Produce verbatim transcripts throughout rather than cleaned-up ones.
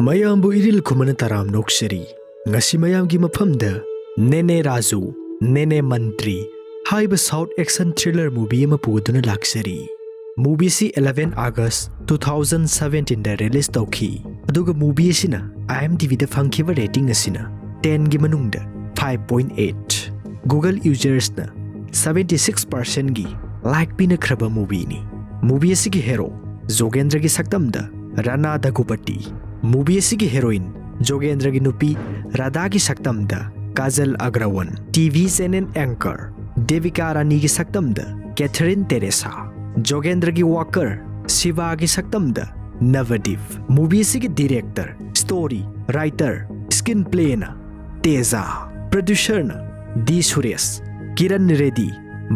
ꯃꯌꯥꯝꯕꯨ ꯏꯔꯤꯜ ꯈꯨꯃꯅ ꯇꯔꯥꯝꯅ ꯑꯣꯛꯆꯔꯤ꯫ ꯉꯁꯤ ꯃꯌꯥꯝꯒꯤ ꯃꯐꯝꯗ ꯅꯦꯅꯦ ꯔꯥꯖꯨ, ꯅꯦꯅꯦ ꯃꯟꯇ꯭ꯔꯤ ꯍꯥꯏꯕ South action thriller movie ꯑꯃ ꯄꯨꯗꯨꯅ ꯂꯥꯛꯆꯔꯤ꯫ Movie ꯑꯁꯤ eleven August two thousand seventeen ꯗ release ꯇꯧꯈꯤ꯫ ꯑꯗꯨꯒ movie ꯑꯁꯤꯅ IMDb ꯗ ꯐꯪꯈꯤꯕ rating ꯑꯁꯤꯅ ten ꯒꯤ ꯃꯅꯨꯡꯗ five point eight, Google users ꯅ seventy six percent ꯒꯤ like ꯄꯤꯅꯈ꯭ꯔꯕ movie ꯅꯤ꯫ Movie ꯑꯁꯤꯒꯤ hero ꯖꯣꯒꯦꯟꯗ꯭ꯔꯒꯤ ꯁꯛꯇꯝꯗ ꯔꯥꯅꯥ ꯗꯒꯨꯄꯇꯤ, movie ꯑꯁꯤꯒꯤ heroine ꯖꯣꯒꯦꯟꯗ꯭ꯔꯒꯤ ꯅꯨꯄꯤ ꯔꯥꯙꯥꯒꯤ ꯁꯛꯇꯝꯗ Kajal Agarwal, TV channel anchor Debika ꯔꯥꯅꯤꯒꯤ ꯁꯛꯇꯝꯗ ꯀꯦꯊꯔꯤꯟ ꯇꯦꯔꯦꯁꯥ, ꯖꯣꯒꯦꯟꯗ꯭ꯔꯒꯤ worker ꯁꯤꯕꯥꯒꯤ ꯁꯛꯇꯝꯗ ꯅꯕꯗꯤꯞ꯫ Movie ꯑꯁꯤꯒꯤ director, story writer, screenplay ꯅ ꯇꯦꯖꯥ, producer ꯅ ꯗꯤ ꯁꯨꯔꯦꯁ, ꯀꯤꯔꯟ ꯔꯦꯗꯤ,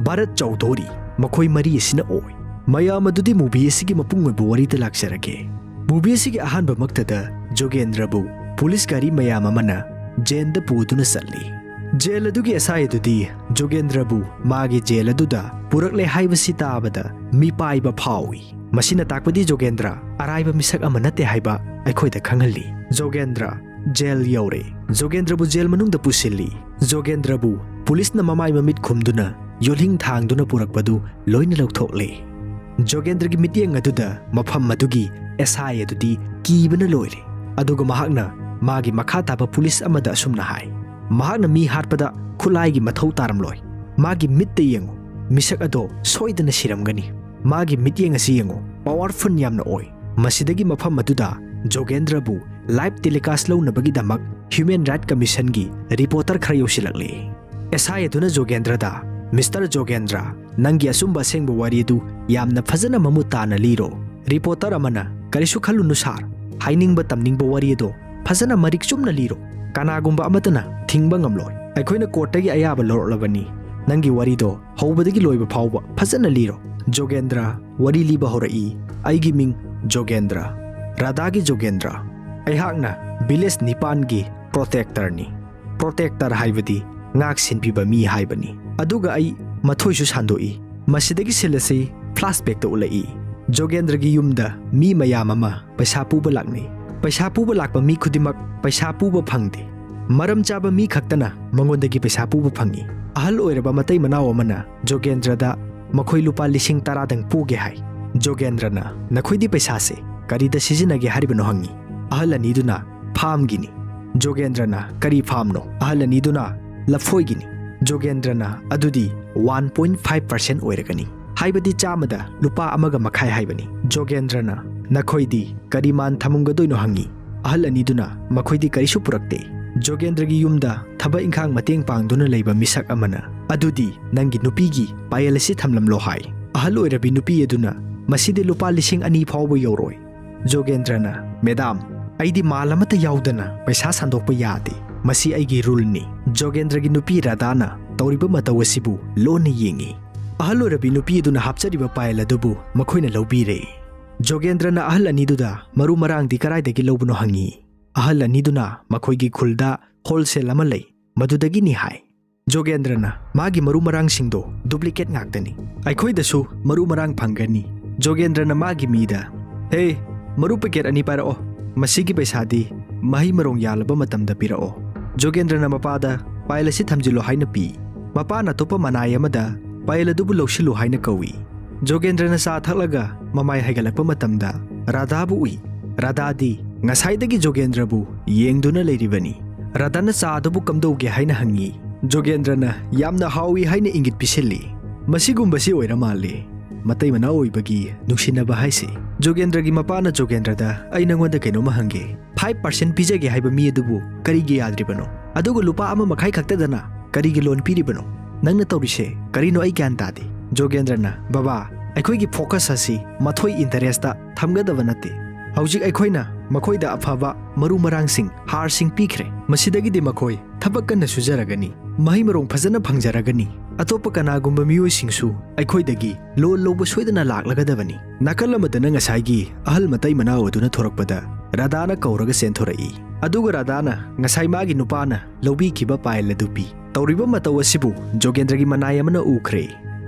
ꯚꯥꯔꯠ ꯆꯧꯙꯨꯔꯤ, ꯃꯈꯣꯏ ꯃꯔꯤ ꯑꯁꯤꯅ ꯑꯣꯏ꯫ ꯃꯌꯥꯝ ꯑꯗꯨꯗꯤ movie ꯑꯁꯤꯒꯤ ꯃꯄꯨꯡ ꯑꯣꯏꯕ ꯋꯥꯔꯤꯗ ꯂꯥꯛꯆꯔꯒꯦ꯫ Movie ꯑꯁꯤꯒꯤ ꯑꯍꯥꯟꯕꯃꯛꯇꯗ ꯖꯣꯒꯦꯟꯗ꯭ꯔꯕꯨ police ꯒꯥꯔꯤ ꯃꯌꯥꯝ ꯑꯃꯅ jail ꯗ ꯄꯨꯗꯨꯅ ꯆꯠꯂꯤ꯫ Jail ꯑꯗꯨꯒꯤ SI ꯑꯗꯨꯗꯤ ꯖꯣꯒꯦꯟꯗ꯭ꯔꯕꯨ ꯃꯥꯒꯤ jail ꯑꯗꯨꯗ ꯄꯨꯔꯛꯂꯦ ꯍꯥꯏꯕꯁꯤ ꯇꯥꯕꯗ ꯃꯤꯄꯥꯏꯕ ꯐꯥꯎꯏ꯫ ꯃꯁꯤꯅ ꯇꯥꯛꯄꯗꯤ ꯖꯣꯒꯦꯟꯗ꯭ꯔ ꯑꯔꯥꯏꯕ ꯃꯤꯁꯛ ꯑꯃ ꯅꯠꯇꯦ ꯍꯥꯏꯕ ꯑꯩꯈꯣꯏꯗ ꯈꯪꯍꯜꯂꯤ꯫ ꯖꯣꯒꯦꯟꯗ꯭ꯔ jail ꯌꯧꯔꯦ꯫ ꯖꯣꯒꯦꯟꯗ꯭ꯔꯕꯨ jail ꯃꯅꯨꯡꯗ ꯄꯨꯁꯤꯜꯂꯤ꯫ ꯖꯣꯒꯦꯟꯗ꯭ꯔꯕꯨ police ꯅ ꯃꯃꯥꯏ ꯃꯃꯤꯠ ꯈꯨꯝꯗꯨꯅ ꯌꯣꯜꯍꯤꯡ ꯊꯥꯡꯗꯨꯅ ꯄꯨꯔꯛꯄꯗꯨ ꯂꯣꯏꯅ ꯂꯧꯊꯣꯛꯂꯦ꯫ ꯖꯣꯒꯦꯟꯗ꯭ꯔꯒꯤ ꯃꯤꯠꯌꯦꯡ ꯑꯗꯨꯗ ꯃꯐꯝ ꯑꯗꯨꯒꯤ SI ꯑꯗꯨꯗꯤ ꯀꯤꯕꯅ ꯂꯣꯏꯔꯦ꯫ ꯑꯗꯨꯒ ꯃꯍꯥꯛꯅ ꯃꯥꯒꯤ ꯃꯈꯥ ꯇꯥꯕ police ꯑꯃꯗ ꯑꯁꯨꯝꯅ ꯍꯥꯏ, ꯃꯍꯥꯛꯅ ꯃꯤ ꯍꯥꯠꯄꯗ ꯈꯨꯠꯂꯥꯏꯒꯤ ꯃꯊꯧ ꯇꯥꯔꯝꯂꯣꯏ꯫ ꯃꯥꯒꯤ ꯃꯤꯠꯇ ꯌꯦꯡꯉꯨ, ꯃꯤꯁꯛ ꯑꯗꯣ ꯁꯣꯏꯗꯅ ꯁꯤꯔꯝꯒꯅꯤ꯫ ꯃꯥꯒꯤ ꯃꯤꯠꯌꯦꯡ ꯑꯁꯤ ꯌꯦꯡꯉꯨ, powerful ꯌꯥꯝꯅ ꯑꯣꯏ꯫ ꯃꯁꯤꯗꯒꯤ ꯃꯐꯝ ꯑꯗꯨꯗ ꯖꯣꯒꯦꯟꯗ꯭ꯔꯕꯨ live telecast ꯂꯧꯅꯕꯒꯤꯗꯃꯛ Human Rights Commission ꯒꯤ reporter ꯈꯔ ꯌꯧꯁꯤꯜꯂꯛꯂꯦ꯫ SI ꯑꯗꯨꯅ ꯖꯣꯒꯦꯟꯗ꯭ꯔꯗ, "Mister ꯖꯣꯒꯦꯟꯗ꯭ꯔ, ꯅꯪꯒꯤ ꯑꯆꯨꯝꯕ ꯑꯁꯦꯡꯕ ꯋꯥꯔꯤ ꯑꯗꯨ ꯌꯥꯝꯅ ꯐꯖꯅ ꯃꯃꯨꯠ ꯇꯥꯅ ꯂꯤꯔꯣ꯫" Reporter ꯑꯃꯅ, "ꯀꯔꯤꯁꯨ ꯈꯜꯂꯨꯅꯨ sir, ꯍꯥꯏꯅꯤꯡꯕ ꯇꯝꯅꯤꯡꯕ ꯋꯥꯔꯤ ꯑꯗꯣ ꯐꯖꯅ ꯃꯔꯤꯛ ꯆꯨꯝꯅ ꯂꯤꯔꯣ꯫ ꯀꯅꯥꯒꯨꯝꯕ ꯑꯃꯠꯇꯅ ꯊꯤꯡꯕ ꯉꯝꯂꯣꯏ꯫ ꯑꯩꯈꯣꯏꯅ court ꯇꯒꯤ ꯑꯌꯥꯕ ꯂꯧꯔꯛꯂꯕꯅꯤ꯫ ꯅꯪꯒꯤ ꯋꯥꯔꯤꯗꯣ ꯍꯧꯕꯗꯒꯤ ꯂꯣꯏꯕ ꯐꯥꯎꯕ ꯐꯖꯅ ꯂꯤꯔꯣ꯫" ꯖꯣꯒꯦꯟꯗ꯭ꯔ ꯋꯥꯔꯤ ꯂꯤꯕ ꯍꯧꯔꯛꯏ, "ꯑꯩꯒꯤ ꯃꯤꯡ ꯖꯣꯒꯦꯟꯗ꯭ꯔ, ꯔꯥꯙꯥꯒꯤ ꯖꯣꯒꯦꯟꯗ꯭ꯔ꯫ ꯑꯩꯍꯥꯛꯅ village ꯅꯤꯄꯥꯟꯒꯤ protector ꯅꯤ꯫" Protector ꯍꯥꯏꯕꯗꯤ ꯉꯥꯛ ꯁꯦꯟꯕꯤꯕ ꯃꯤ ꯍꯥꯏꯕꯅꯤ꯫ ꯑꯗꯨꯒ ꯑꯩ ꯃꯊꯣꯏꯁꯨ ꯁꯟꯗꯣꯛꯏ꯫ ꯃꯁꯤꯗꯒꯤ scene ꯑꯁꯤ flashback ꯇ ꯎꯠꯂꯛꯏ꯫ ꯖꯣꯒꯦꯟꯗ꯭ꯔꯒꯤ ꯌꯨꯝꯗ ꯃꯤ ꯃꯌꯥꯝ ꯑꯃ ꯄꯩꯁꯥ ꯄꯨꯕ ꯂꯥꯛꯅꯩ꯫ ꯄꯩꯁꯥ ꯄꯨꯕ ꯂꯥꯛꯄ ꯃꯤ ꯈꯨꯗꯤꯡꯃꯛ ꯄꯩꯁꯥ ꯄꯨꯕ ꯐꯪꯗꯦ꯫ ꯃꯔꯝ ꯆꯥꯕ ꯃꯤ ꯈꯛꯇꯅ ꯃꯉꯣꯟꯗꯒꯤ ꯄꯩꯁꯥ ꯄꯨꯕ ꯐꯪꯏ꯫ ꯑꯍꯜ ꯑꯣꯏꯔꯕ ꯃꯇꯩ ꯃꯅꯥꯎ ꯑꯃꯅ ꯖꯣꯒꯦꯟꯗ꯭ꯔꯗ ꯃꯈꯣꯏ ꯂꯨꯄꯥ ꯂꯤꯁꯤꯡ ꯇꯔꯥꯗꯪ ꯄꯨꯒꯦ ꯍꯥꯏ꯫ ꯖꯣꯒꯦꯟꯗ꯭ꯔꯅ, "ꯅꯈꯣꯏꯗꯤ ꯄꯩꯁꯥꯁꯦ ꯀꯔꯤꯗ ꯁꯤꯖꯤꯟꯅꯒꯦ ꯍꯥꯏꯔꯤꯕꯅꯣ?" ꯍꯪꯉꯤ꯫ ꯑꯍꯜ ꯑꯅꯤꯗꯨꯅ, "ꯐꯥꯝꯒꯤꯅꯤ"꯫ ꯖꯣꯒꯦꯟꯗ꯭ꯔꯅ, "ꯀꯔꯤ ꯐꯥꯝꯅꯣ?" ꯑꯍꯜ ꯑꯅꯤꯗꯨꯅ, "ꯂꯐꯣꯏꯒꯤꯅꯤ"꯫ ꯖꯣꯒꯦꯟꯗ꯭ꯔꯅ, "ꯑꯗꯨꯗꯤ ꯋꯥꯟ ꯄꯣꯏꯟ ꯐꯥꯏꯚ ꯄꯥꯔꯁꯦꯟ ꯑꯣꯏꯔꯒꯅꯤ, ꯍꯥꯏꯕꯗꯤ ꯆꯥꯝꯃꯗ ꯂꯨꯄꯥ ꯑꯃꯒ ꯃꯈꯥꯏ ꯍꯥꯏꯕꯅꯤ"꯫ ꯖꯣꯒꯦꯟꯗ꯭ꯔꯅ, "ꯅꯈꯣꯏꯗꯤ ꯀꯔꯤ ꯃꯥꯟ ꯊꯝꯃꯝꯒꯗꯣꯏꯅꯣ?" ꯍꯪꯉꯤ꯫ ꯑꯍꯜ ꯑꯅꯤꯗꯨꯅ, "ꯃꯈꯣꯏꯗꯤ ꯀꯔꯤꯁꯨ ꯄꯨꯔꯛꯇꯦ"꯫ ꯖꯣꯒꯦꯟꯗ꯭ꯔꯒꯤ ꯌꯨꯝꯗ ꯊꯕꯛ ꯏꯪꯈꯥꯡ ꯃꯇꯦꯡ ꯄꯥꯡꯗꯨꯅ ꯂꯩꯕ ꯃꯤꯁꯛ ꯑꯃꯅ, "ꯑꯗꯨꯗꯤ ꯅꯪꯒꯤ ꯅꯨꯄꯤꯒꯤ ꯄꯥꯌꯦꯜ ꯑꯁꯤ ꯊꯝꯂꯝꯂꯣ" ꯍꯥꯏ꯫ ꯑꯍꯜ ꯑꯣꯏꯔꯕꯤ ꯅꯨꯄꯤ ꯑꯗꯨꯅ, "ꯃꯁꯤꯗꯤ ꯂꯨꯄꯥ ꯂꯤꯁꯤꯡ ꯑꯅꯤ ꯐꯥꯎꯕ ꯌꯧꯔꯣꯏ"꯫ ꯖꯣꯒꯦꯟꯗ꯭ꯔꯅ, "ꯃꯦꯗꯥꯝ, ꯑꯩꯗꯤ ꯃꯥꯜ ꯑꯃꯠꯇ ꯌꯥꯎꯗꯅ ꯄꯩꯁꯥ ꯁꯟꯗꯣꯛꯄ ꯌꯥꯗꯦ꯫ ꯃꯁꯤ ꯑꯩꯒꯤ ꯔꯨꯜꯅꯤ"꯫ ꯖꯣꯒꯦꯟꯗ꯭ꯔꯒꯤ ꯅꯨꯄꯤ ꯔꯥꯙꯥꯅ ꯇꯧꯔꯤꯕ ꯃꯇꯧ ꯑꯁꯤꯕꯨ ꯂꯣꯟꯅ ꯌꯦꯡꯏ꯫ ꯑꯍꯜ ꯑꯣꯏꯔꯕꯤ ꯅꯨꯄꯤ ꯑꯗꯨꯅ ꯍꯥꯞꯆꯔꯤꯕ ꯄꯥꯌꯦꯜ ꯑꯗꯨꯕꯨ ꯃꯈꯣꯏꯅ ꯂꯧꯕꯤꯔꯦ꯫ ꯖꯣꯒꯦꯟꯗ꯭ꯔꯅ ꯑꯍꯜ ꯑꯅꯤꯗꯨꯗ ꯃꯔꯨ ꯃꯔꯥꯡꯗꯤ ꯀꯗꯥꯏꯗꯒꯤ ꯂꯧꯕꯅꯣ ꯍꯪꯉꯤ꯫ ꯑꯍꯜ ꯑꯅꯤꯗꯨꯅ ꯃꯈꯣꯏꯒꯤ ꯈꯨꯜꯗ ꯍꯣꯜꯁꯦꯜ ꯑꯃ ꯂꯩ, ꯃꯗꯨꯗꯒꯤꯅꯤ ꯍꯥꯏ꯫ ꯖꯣꯒꯦꯟꯗ꯭ꯔꯅ, "ꯃꯥꯒꯤ ꯃꯔꯨ ꯃꯔꯥꯡꯁꯤꯡꯗꯣ ꯗꯨꯄ꯭ꯂꯤꯀꯦꯠ ꯉꯥꯛꯇꯅꯤ꯫ ꯑꯩꯈꯣꯏꯗꯁꯨ ꯃꯔꯨ ꯃꯔꯥꯡ ꯐꯪꯒꯅꯤ"꯫ ꯖꯣꯒꯦꯟꯗ꯭ꯔꯅ ꯃꯥꯒꯤ ꯃꯤꯗ, "ꯍꯦ, ꯃꯔꯨ ꯄꯦꯀꯦꯠ ꯑꯅꯤ ꯄꯥꯏꯔꯛꯑꯣ꯫ ꯃꯁꯤꯒꯤ ꯄꯩꯁꯥꯗꯤ ꯃꯍꯩ ꯃꯔꯣꯡ ꯌꯥꯜꯂꯕ ꯃꯇꯝꯗ ꯄꯤꯔꯛꯑꯣ"꯫ ꯖꯣꯒꯦꯟꯗ꯭ꯔꯅ ꯃꯄꯥꯗ, "ꯄꯥꯌꯦꯜ ꯑꯁꯤ ꯊꯝꯖꯤꯜꯂꯣ" ꯍꯥꯏꯅ ꯄꯤ꯫ ꯃꯄꯥꯅ ꯑꯇꯣꯞꯄ ꯃꯅꯥꯏ ꯑꯃꯗ ꯄꯥꯌꯦꯜ ꯑꯗꯨꯕꯨ ꯂꯧꯁꯤꯜꯂꯨ ꯍꯥꯏꯅ ꯀꯧꯏ꯫ ꯖꯣꯒꯦꯟꯗ꯭ꯔꯅ ꯆꯥ ꯊꯛꯂꯒ ꯃꯃꯥꯏ ꯍꯥꯏꯒꯠꯂꯛꯄ ꯃꯇꯝꯗ ꯔꯥꯙꯥꯕꯨ ꯎꯏ꯫ ꯔꯥꯙꯥꯗꯤ ꯉꯁꯥꯏꯗꯒꯤ ꯖꯣꯒꯦꯟꯗ꯭ꯔꯕꯨ ꯌꯦꯡꯗꯨꯅ ꯂꯩꯔꯤꯕꯅꯤ꯫ ꯔꯥꯙꯥꯅ ꯆꯥ ꯑꯗꯨꯕꯨ ꯀꯝꯗꯧꯒꯦ ꯍꯥꯏꯅ ꯍꯪꯉꯤ꯫ ꯖꯣꯒꯦꯟꯗ꯭ꯔꯅ ꯌꯥꯝꯅ ꯍꯥꯎꯏ ꯍꯥꯏꯅ ꯏꯪꯒꯤꯠ ꯄꯤꯁꯤꯜꯂꯤ꯫ "ꯃꯁꯤꯒꯨꯝꯕꯁꯤ ꯑꯣꯏꯔ ꯃꯥꯜꯂꯦ ꯃꯇꯩ ꯃꯅꯥꯎ ꯑꯣꯏꯕꯒꯤ ꯅꯨꯡꯁꯤꯅꯕ ꯍꯥꯏꯁꯦ"꯫ ꯖꯣꯒꯦꯟꯗ꯭ꯔꯒꯤ ꯃꯄꯥꯅ ꯖꯣꯒꯦꯟꯗ꯭ꯔꯗ, "ꯑꯩ ꯅꯪꯉꯣꯟꯗ ꯀꯩꯅꯣꯝꯃ ꯍꯪꯒꯦ꯫ ꯐꯥꯏꯚ ꯄꯥꯔꯁꯦꯟ ꯄꯤꯖꯒꯦ ꯍꯥꯏꯕ ꯃꯤ ꯑꯗꯨꯕꯨ ꯀꯔꯤꯒꯤ ꯌꯥꯗ꯭ꯔꯤꯕꯅꯣ? ꯑꯗꯨꯒ ꯂꯨꯄꯥ ꯑꯃ ꯃꯈꯥꯏ ꯈꯛꯇꯗꯅ ꯀꯔꯤꯒꯤ ꯂꯣꯟ ꯄꯤꯔꯤꯕꯅꯣ? ꯅꯪꯅ ꯇꯧꯔꯤꯁꯦ ꯀꯔꯤꯅꯣ? ꯑꯩ ꯒ꯭ꯌꯥꯟ ꯇꯥꯗꯦ"꯫ ꯖꯣꯒꯦꯟꯗ꯭ꯔꯅ, "ꯕꯕꯥ, ꯑꯩꯈꯣꯏꯒꯤ ꯐꯣꯀꯁ ꯑꯁꯤ ꯃꯊꯣꯏ ꯏꯟꯇꯔꯦꯁꯇ ꯊꯝꯒꯗꯕ ꯅꯠꯇꯦ꯫ ꯍꯧꯖꯤꯛ ꯑꯩꯈꯣꯏꯅ ꯃꯈꯣꯏꯗ ꯑꯐꯕ ꯃꯔꯨ ꯃꯔꯥꯡꯁꯤꯡ, ꯍꯥꯔꯁꯤꯡ ꯄꯤꯈ꯭ꯔꯦ꯫ ꯃꯁꯤꯗꯒꯤꯗꯤ ꯃꯈꯣꯏ ꯊꯕꯛ ꯀꯟꯅ ꯁꯨꯖꯔꯒꯅꯤ, ꯃꯍꯩ ꯃꯔꯣꯡ ꯐꯖꯅ ꯐꯪꯖꯔꯒꯅꯤ꯫ ꯑꯇꯣꯞꯄ ꯀꯅꯥꯒꯨꯝꯕ ꯃꯤꯑꯣꯏꯁꯤꯡꯁꯨ ꯑꯩꯈꯣꯏꯗꯒꯤ ꯂꯣꯟ ꯂꯧꯕ ꯁꯣꯏꯗꯅ ꯂꯥꯛꯂꯒꯗꯕꯅꯤ"꯫ ꯅꯥꯀꯜ ꯑꯃꯗꯅ ꯉꯁꯥꯏꯒꯤ ꯑꯍꯜ ꯃꯇꯩ ꯃꯅꯥꯎ ꯑꯗꯨꯅ ꯊꯣꯔꯛꯄꯗ ꯔꯥꯙꯥꯅ ꯀꯧꯔꯒ ꯆꯦꯟꯊꯣꯔꯛꯏ꯫ ꯑꯗꯨꯒ ꯔꯥꯙꯥꯅ ꯉꯁꯥꯏ ꯃꯥꯒꯤ ꯅꯨꯄꯥꯅ ꯂꯧꯕꯤꯈꯤꯕ ꯄꯥꯌꯦꯜ ꯑꯗꯨ ꯄꯤ꯫ ꯇꯧꯔꯤꯕ ꯃꯇꯧ ꯑꯁꯤꯕꯨ ꯖꯣꯒꯦꯟꯗ꯭ꯔꯒꯤ ꯃꯅꯥꯏ ꯑꯃꯅ ꯎꯈ꯭ꯔꯦ꯫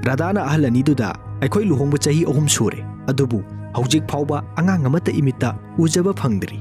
ꯔꯥꯙꯥꯅ ꯑꯍꯜ ꯑꯅꯤꯗꯨꯗ, "ꯑꯩꯈꯣꯏ ꯂꯨꯍꯣꯡꯕ ꯆꯍꯤ ꯑꯍꯨꯝ ꯁꯨꯔꯦ, ꯑꯗꯨꯕꯨ ꯍꯧꯖꯤꯛ ꯐꯥꯎꯕ ꯑꯉꯥꯡ ꯑꯃꯠꯇ ꯏꯃꯤꯠꯇ ꯎꯖꯕ ꯐꯪꯗ꯭ꯔꯤ꯫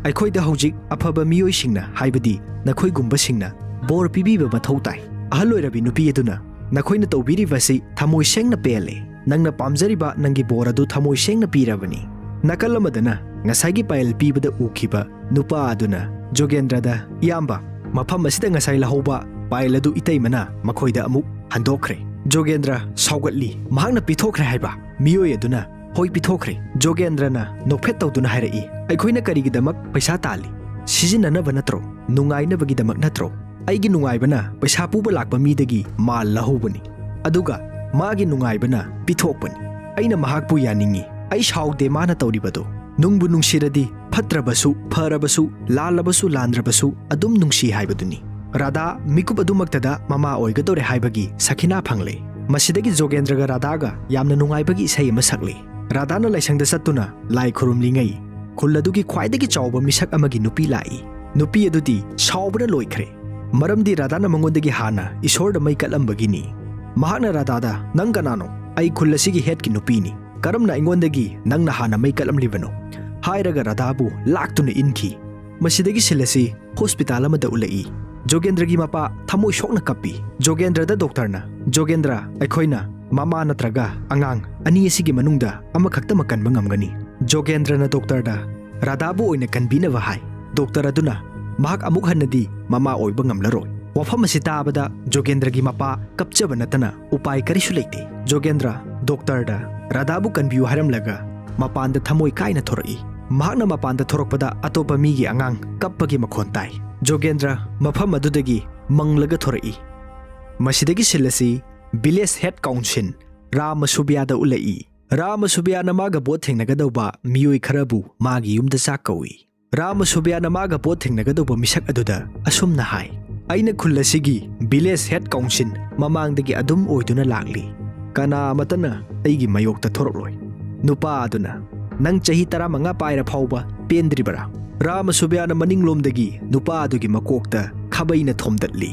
ꯑꯩꯈꯣꯏꯗ ꯍꯧꯖꯤꯛ ꯑꯐꯕ ꯃꯤꯑꯣꯏꯁꯤꯡꯅ, ꯍꯥꯏꯕꯗꯤ ꯅꯈꯣꯏꯒꯨꯝꯕꯁꯤꯡꯅ ꯕꯣꯔ ꯄꯤꯕꯤꯕ ꯃꯊꯧ ꯇꯥꯏ꯫ ꯑꯍꯜ ꯑꯣꯏꯔꯕꯤ ꯅꯨꯄꯤ ꯑꯗꯨꯅ, "ꯅꯈꯣꯏꯅ ꯇꯧꯕꯤꯔꯤꯕ ꯑꯁꯤ ꯊꯃꯣꯏ ꯁꯦꯡꯅ ꯄꯦꯜꯂꯦ꯫ ꯅꯪꯅ ꯄꯥꯝꯖꯔꯤꯕ ꯅꯪꯒꯤ ꯕꯣꯔ ꯑꯗꯨ ꯊꯃꯣꯏ ꯁꯦꯡꯅ ꯄꯤꯔꯕꯅꯤ"꯫ ꯅꯥꯀꯜ ꯑꯃꯗꯅ ꯉꯁꯥꯏꯒꯤ ꯄꯥꯏꯜ ꯄꯤꯕꯗ ꯎꯈꯤꯕ ꯅꯨꯄꯥ ꯑꯗꯨꯅ ꯖꯣꯒꯦꯟꯗ꯭ꯔꯗ, "ꯏꯌꯥꯝꯕ, ꯃꯐꯝ ꯑꯁꯤꯗ ꯉꯁꯥꯏ ꯂꯧꯍꯧꯕ ꯄꯥꯏꯜ ꯑꯗꯨ ꯏꯇꯩꯃꯅ ꯃꯈꯣꯏꯗ ꯑꯃꯨꯛ ꯍꯟꯗꯣꯛꯈ꯭ꯔꯦ"꯫ ꯖꯣꯒꯦꯟꯗ꯭ꯔ ꯁꯥꯎꯒꯠꯂꯤ꯫ "ꯃꯍꯥꯛꯅ ꯄꯤꯊꯣꯛꯈ꯭ꯔꯦ ꯍꯥꯏꯕ?" ꯃꯤꯑꯣꯏ ꯑꯗꯨꯅ, "ꯍꯣꯏ, ꯄꯤꯊꯣꯛꯈ꯭ꯔꯦ"꯫ ꯖꯣꯒꯦꯟꯗ꯭ꯔꯅ ꯅꯣꯛꯐꯦꯠ ꯇꯧꯗꯨꯅ ꯍꯥꯏꯔꯛꯏ, "ꯑꯩꯈꯣꯏꯅ ꯀꯔꯤꯒꯤꯗꯃꯛ ꯄꯩꯁꯥ ꯇꯥꯜꯂꯤ? ꯁꯤꯖꯤꯟꯅꯅꯕ ꯅꯠꯇ꯭ꯔꯣ? ꯅꯨꯡꯉꯥꯏꯅꯕꯒꯤꯗꯃꯛ ꯅꯠꯇ꯭ꯔꯣ? ꯑꯩꯒꯤ ꯅꯨꯡꯉꯥꯏꯕꯅ ꯄꯩꯁꯥ ꯄꯨꯕ ꯂꯥꯛꯄ ꯃꯤꯗꯒꯤ ꯃꯥꯜ ꯂꯧꯍꯧꯕꯅꯤ, ꯑꯗꯨꯒ ꯃꯥꯒꯤ ꯅꯨꯡꯉꯥꯏꯕꯅ ꯄꯤꯊꯣꯛꯄꯅꯤ꯫ ꯑꯩꯅ ꯃꯍꯥꯛꯄꯨ ꯌꯥꯅꯤꯡꯏ꯫ ꯑꯩ ꯁꯥꯎꯗꯦ ꯃꯥꯅ ꯇꯧꯔꯤꯕꯗꯨ꯫ ꯅꯨꯡꯕꯨ ꯅꯨꯡꯁꯤꯔꯗꯤ, ꯐꯠꯇ꯭ꯔꯕꯁꯨ, ꯐꯔꯕꯁꯨ, ꯂꯥꯜꯂꯕꯁꯨ, ꯂꯥꯟꯗ꯭ꯔꯕꯁꯨ ꯑꯗꯨꯝ ꯅꯨꯡꯁꯤ ꯍꯥꯏꯕꯗꯨꯅꯤ"꯫ ꯔꯥꯙꯥ ꯃꯤꯀꯨꯞ ꯑꯗꯨꯃꯛꯇꯗ ꯃꯃꯥ ꯑꯣꯏꯒꯗꯧꯔꯦ ꯍꯥꯏꯕꯒꯤ ꯁꯈꯤꯅꯥ ꯐꯪꯂꯦ꯫ ꯃꯁꯤꯗꯒꯤ ꯖꯣꯒꯦꯟꯗ꯭ꯔꯒ ꯔꯥꯙꯥꯒ ꯌꯥꯝꯅ ꯅꯨꯡꯉꯥꯏꯕꯒꯤ ꯏꯁꯩ ꯑꯃ ꯁꯛꯂꯤ꯫ ꯔꯥꯙꯥꯅ ꯂꯥꯏꯁꯪꯗ ꯆꯠꯇꯨꯅ ꯂꯥꯏ ꯈꯨꯔꯨꯝꯂꯤꯉꯩ, ꯈꯨꯜ ꯑꯗꯨꯒꯤ ꯈ꯭ꯋꯥꯏꯗꯒꯤ ꯆꯥꯎꯕ ꯃꯤꯁꯛ ꯑꯃꯒꯤ ꯅꯨꯄꯤ ꯂꯥꯛꯏ꯫ ꯅꯨꯄꯤ ꯑꯗꯨꯗꯤ ꯁꯥꯎꯕꯅ ꯂꯣꯏꯈ꯭ꯔꯦ, ꯃꯔꯝꯗꯤ ꯔꯥꯙꯥꯅ ꯃꯉꯣꯟꯗꯒꯤ ꯍꯥꯟꯅ ꯏꯁꯣꯔꯗ ꯃꯩ ꯀꯠꯂꯝꯕꯒꯤꯅꯤ꯫ ꯃꯍꯥꯛꯅ ꯔꯥꯙꯥꯗ, "ꯅꯪ ꯀꯅꯥꯅꯣ? ꯑꯩ ꯈꯨꯜ ꯑꯁꯤꯒꯤ ꯍꯦꯠꯀꯤ ꯅꯨꯄꯤꯅꯤ꯫ ꯀꯔꯝꯅ ꯑꯩꯉꯣꯟꯗꯒꯤ ꯅꯪꯅ ꯍꯥꯟꯅ ꯃꯩ ꯀꯠꯂꯝꯂꯤꯕꯅꯣ?" ꯍꯥꯏꯔꯒ ꯔꯥꯙꯥꯕꯨ ꯂꯥꯛꯇꯨꯅ ꯏꯟꯈꯤ꯫ ꯃꯁꯤꯗꯒꯤ ꯁꯤꯜ ꯑꯁꯤ ꯍꯣꯁꯄꯤꯇꯥꯜ ꯑꯃꯗ ꯎꯠꯂꯛꯏ꯫ ꯖꯣꯒꯦꯟꯗ꯭ꯔꯒꯤ ꯃꯄꯥ ꯊꯃꯣꯏ ꯁꯣꯛꯅ ꯀꯞꯄꯤ꯫ ꯖꯣꯒꯦꯟꯗ꯭ꯔꯗ ꯗꯣꯛꯇꯔꯅ, "ꯖꯣꯒꯦꯟꯗ꯭ꯔ, ꯑꯩꯈꯣꯏꯅ ꯃꯃꯥ ꯅꯠꯇ꯭ꯔꯒ ꯑꯉꯥꯡ ꯑꯅꯤ ꯑꯁꯤꯒꯤ ꯃꯅꯨꯡꯗ ꯑꯃꯈꯛꯇꯃꯛ ꯀꯟꯕ ꯉꯝꯒꯅꯤ"꯫ ꯖꯣꯒꯦꯟꯗ꯭ꯔꯅ ꯗꯣꯛꯇꯔꯗ, "ꯔꯥꯙꯥꯕꯨ ꯑꯣꯏꯅ ꯀꯟꯕꯤꯅꯕ ꯍꯥꯏ"꯫ ꯗꯣꯛꯇꯔ ꯑꯗꯨꯅ, "ꯃꯍꯥꯛ ꯑꯃꯨꯛ ꯍꯟꯅꯗꯤ ꯃꯃꯥ ꯑꯣꯏꯕ ꯉꯝꯂꯔꯣꯏ"꯫ ꯋꯥꯐꯝ ꯑꯁꯤ ꯇꯥꯕꯗ ꯖꯣꯒꯦꯟꯗ꯭ꯔꯒꯤ ꯃꯄꯥ ꯀꯞꯆꯕ ꯅꯠꯇꯅ ꯎꯄꯥꯏ ꯀꯔꯤꯁꯨ ꯂꯩꯇꯦ꯫ ꯖꯣꯒꯦꯟꯗ꯭ꯔ ꯗꯣꯛꯇꯔꯗ ꯔꯥꯙꯥꯕꯨ ꯀꯟꯕꯤꯌꯨ ꯍꯥꯏꯔꯝꯂꯒ ꯃꯄꯥꯟꯗ ꯊꯃꯣꯏ ꯀꯥꯏꯅ ꯊꯣꯔꯛꯏ꯫ ꯃꯍꯥꯛꯅ ꯃꯄꯥꯟꯗ ꯊꯣꯔꯛꯄꯗ ꯑꯇꯣꯞꯄ ꯃꯤꯒꯤ ꯑꯉꯥꯡ ꯀꯞꯄꯒꯤ ꯃꯈꯣꯟ ꯇꯥꯏ꯫ ꯖꯣꯒꯦꯟꯗ꯭ꯔ ꯃꯐꯝ ꯑꯗꯨꯗꯒꯤ ꯃꯪꯂꯒ ꯊꯣꯔꯛꯏ꯫ ꯃꯁꯤꯗꯒꯤ ꯁꯤꯜ ꯑꯁꯤ ꯚꯤꯂꯦꯖ ꯍꯦꯠ ꯀꯥꯎꯟꯁꯤꯜ ꯔꯥꯃ ꯁꯨꯕ꯭ꯌꯥꯗ ꯎꯠꯂꯛꯏ꯫ ꯔꯥꯃ ꯁꯨꯕ꯭ꯌꯥꯅ ꯃꯥꯒ ꯚꯣꯠ ꯊꯦꯡꯅꯒꯗꯧꯕ ꯃꯤꯑꯣꯏ ꯈꯔꯕꯨ ꯃꯥꯒꯤ ꯌꯨꯝꯗ ꯆꯥꯛ ꯀꯧꯏ꯫ ꯔꯥꯃ ꯁꯨꯕ꯭ꯌꯥꯅ ꯃꯥꯒ ꯚꯣꯠ ꯊꯦꯡꯅꯒꯗꯧꯕ ꯃꯤꯁꯛ ꯑꯗꯨꯗ ꯑꯁꯨꯝꯅ ꯍꯥꯏ, "ꯑꯩꯅ ꯈꯨꯜ ꯑꯁꯤꯒꯤ ꯚꯤꯂꯦꯖ ꯍꯦꯠ ꯀꯥꯎꯟꯁꯤꯜ ꯃꯃꯥꯡꯗꯒꯤ ꯑꯗꯨꯝ ꯑꯣꯏꯗꯨꯅ ꯂꯥꯛꯂꯤ꯫ ꯀꯅꯥ ꯑꯃꯠꯇꯅ ꯑꯩꯒꯤ ꯃꯥꯌꯣꯛꯇ ꯊꯣꯔꯛꯂꯣꯏ"꯫ ꯅꯨꯄꯥ ꯑꯗꯨꯅ, "ꯅꯪ ꯆꯍꯤ ꯇꯔꯥꯃꯉꯥ ꯄꯥꯏꯔ ꯐꯥꯎꯕ ꯄꯦꯟꯗ꯭ꯔꯤꯕꯔꯥ?" ꯔꯥꯃ ꯁꯨꯕ꯭ꯌꯥꯅ ꯃꯅꯤꯡꯂꯣꯝꯗꯒꯤ ꯅꯨꯄꯥ ꯑꯗꯨꯒꯤ ꯃꯀꯣꯛꯇ ꯈꯥꯕꯩꯅ ꯊꯣꯝꯗꯠꯂꯤ꯫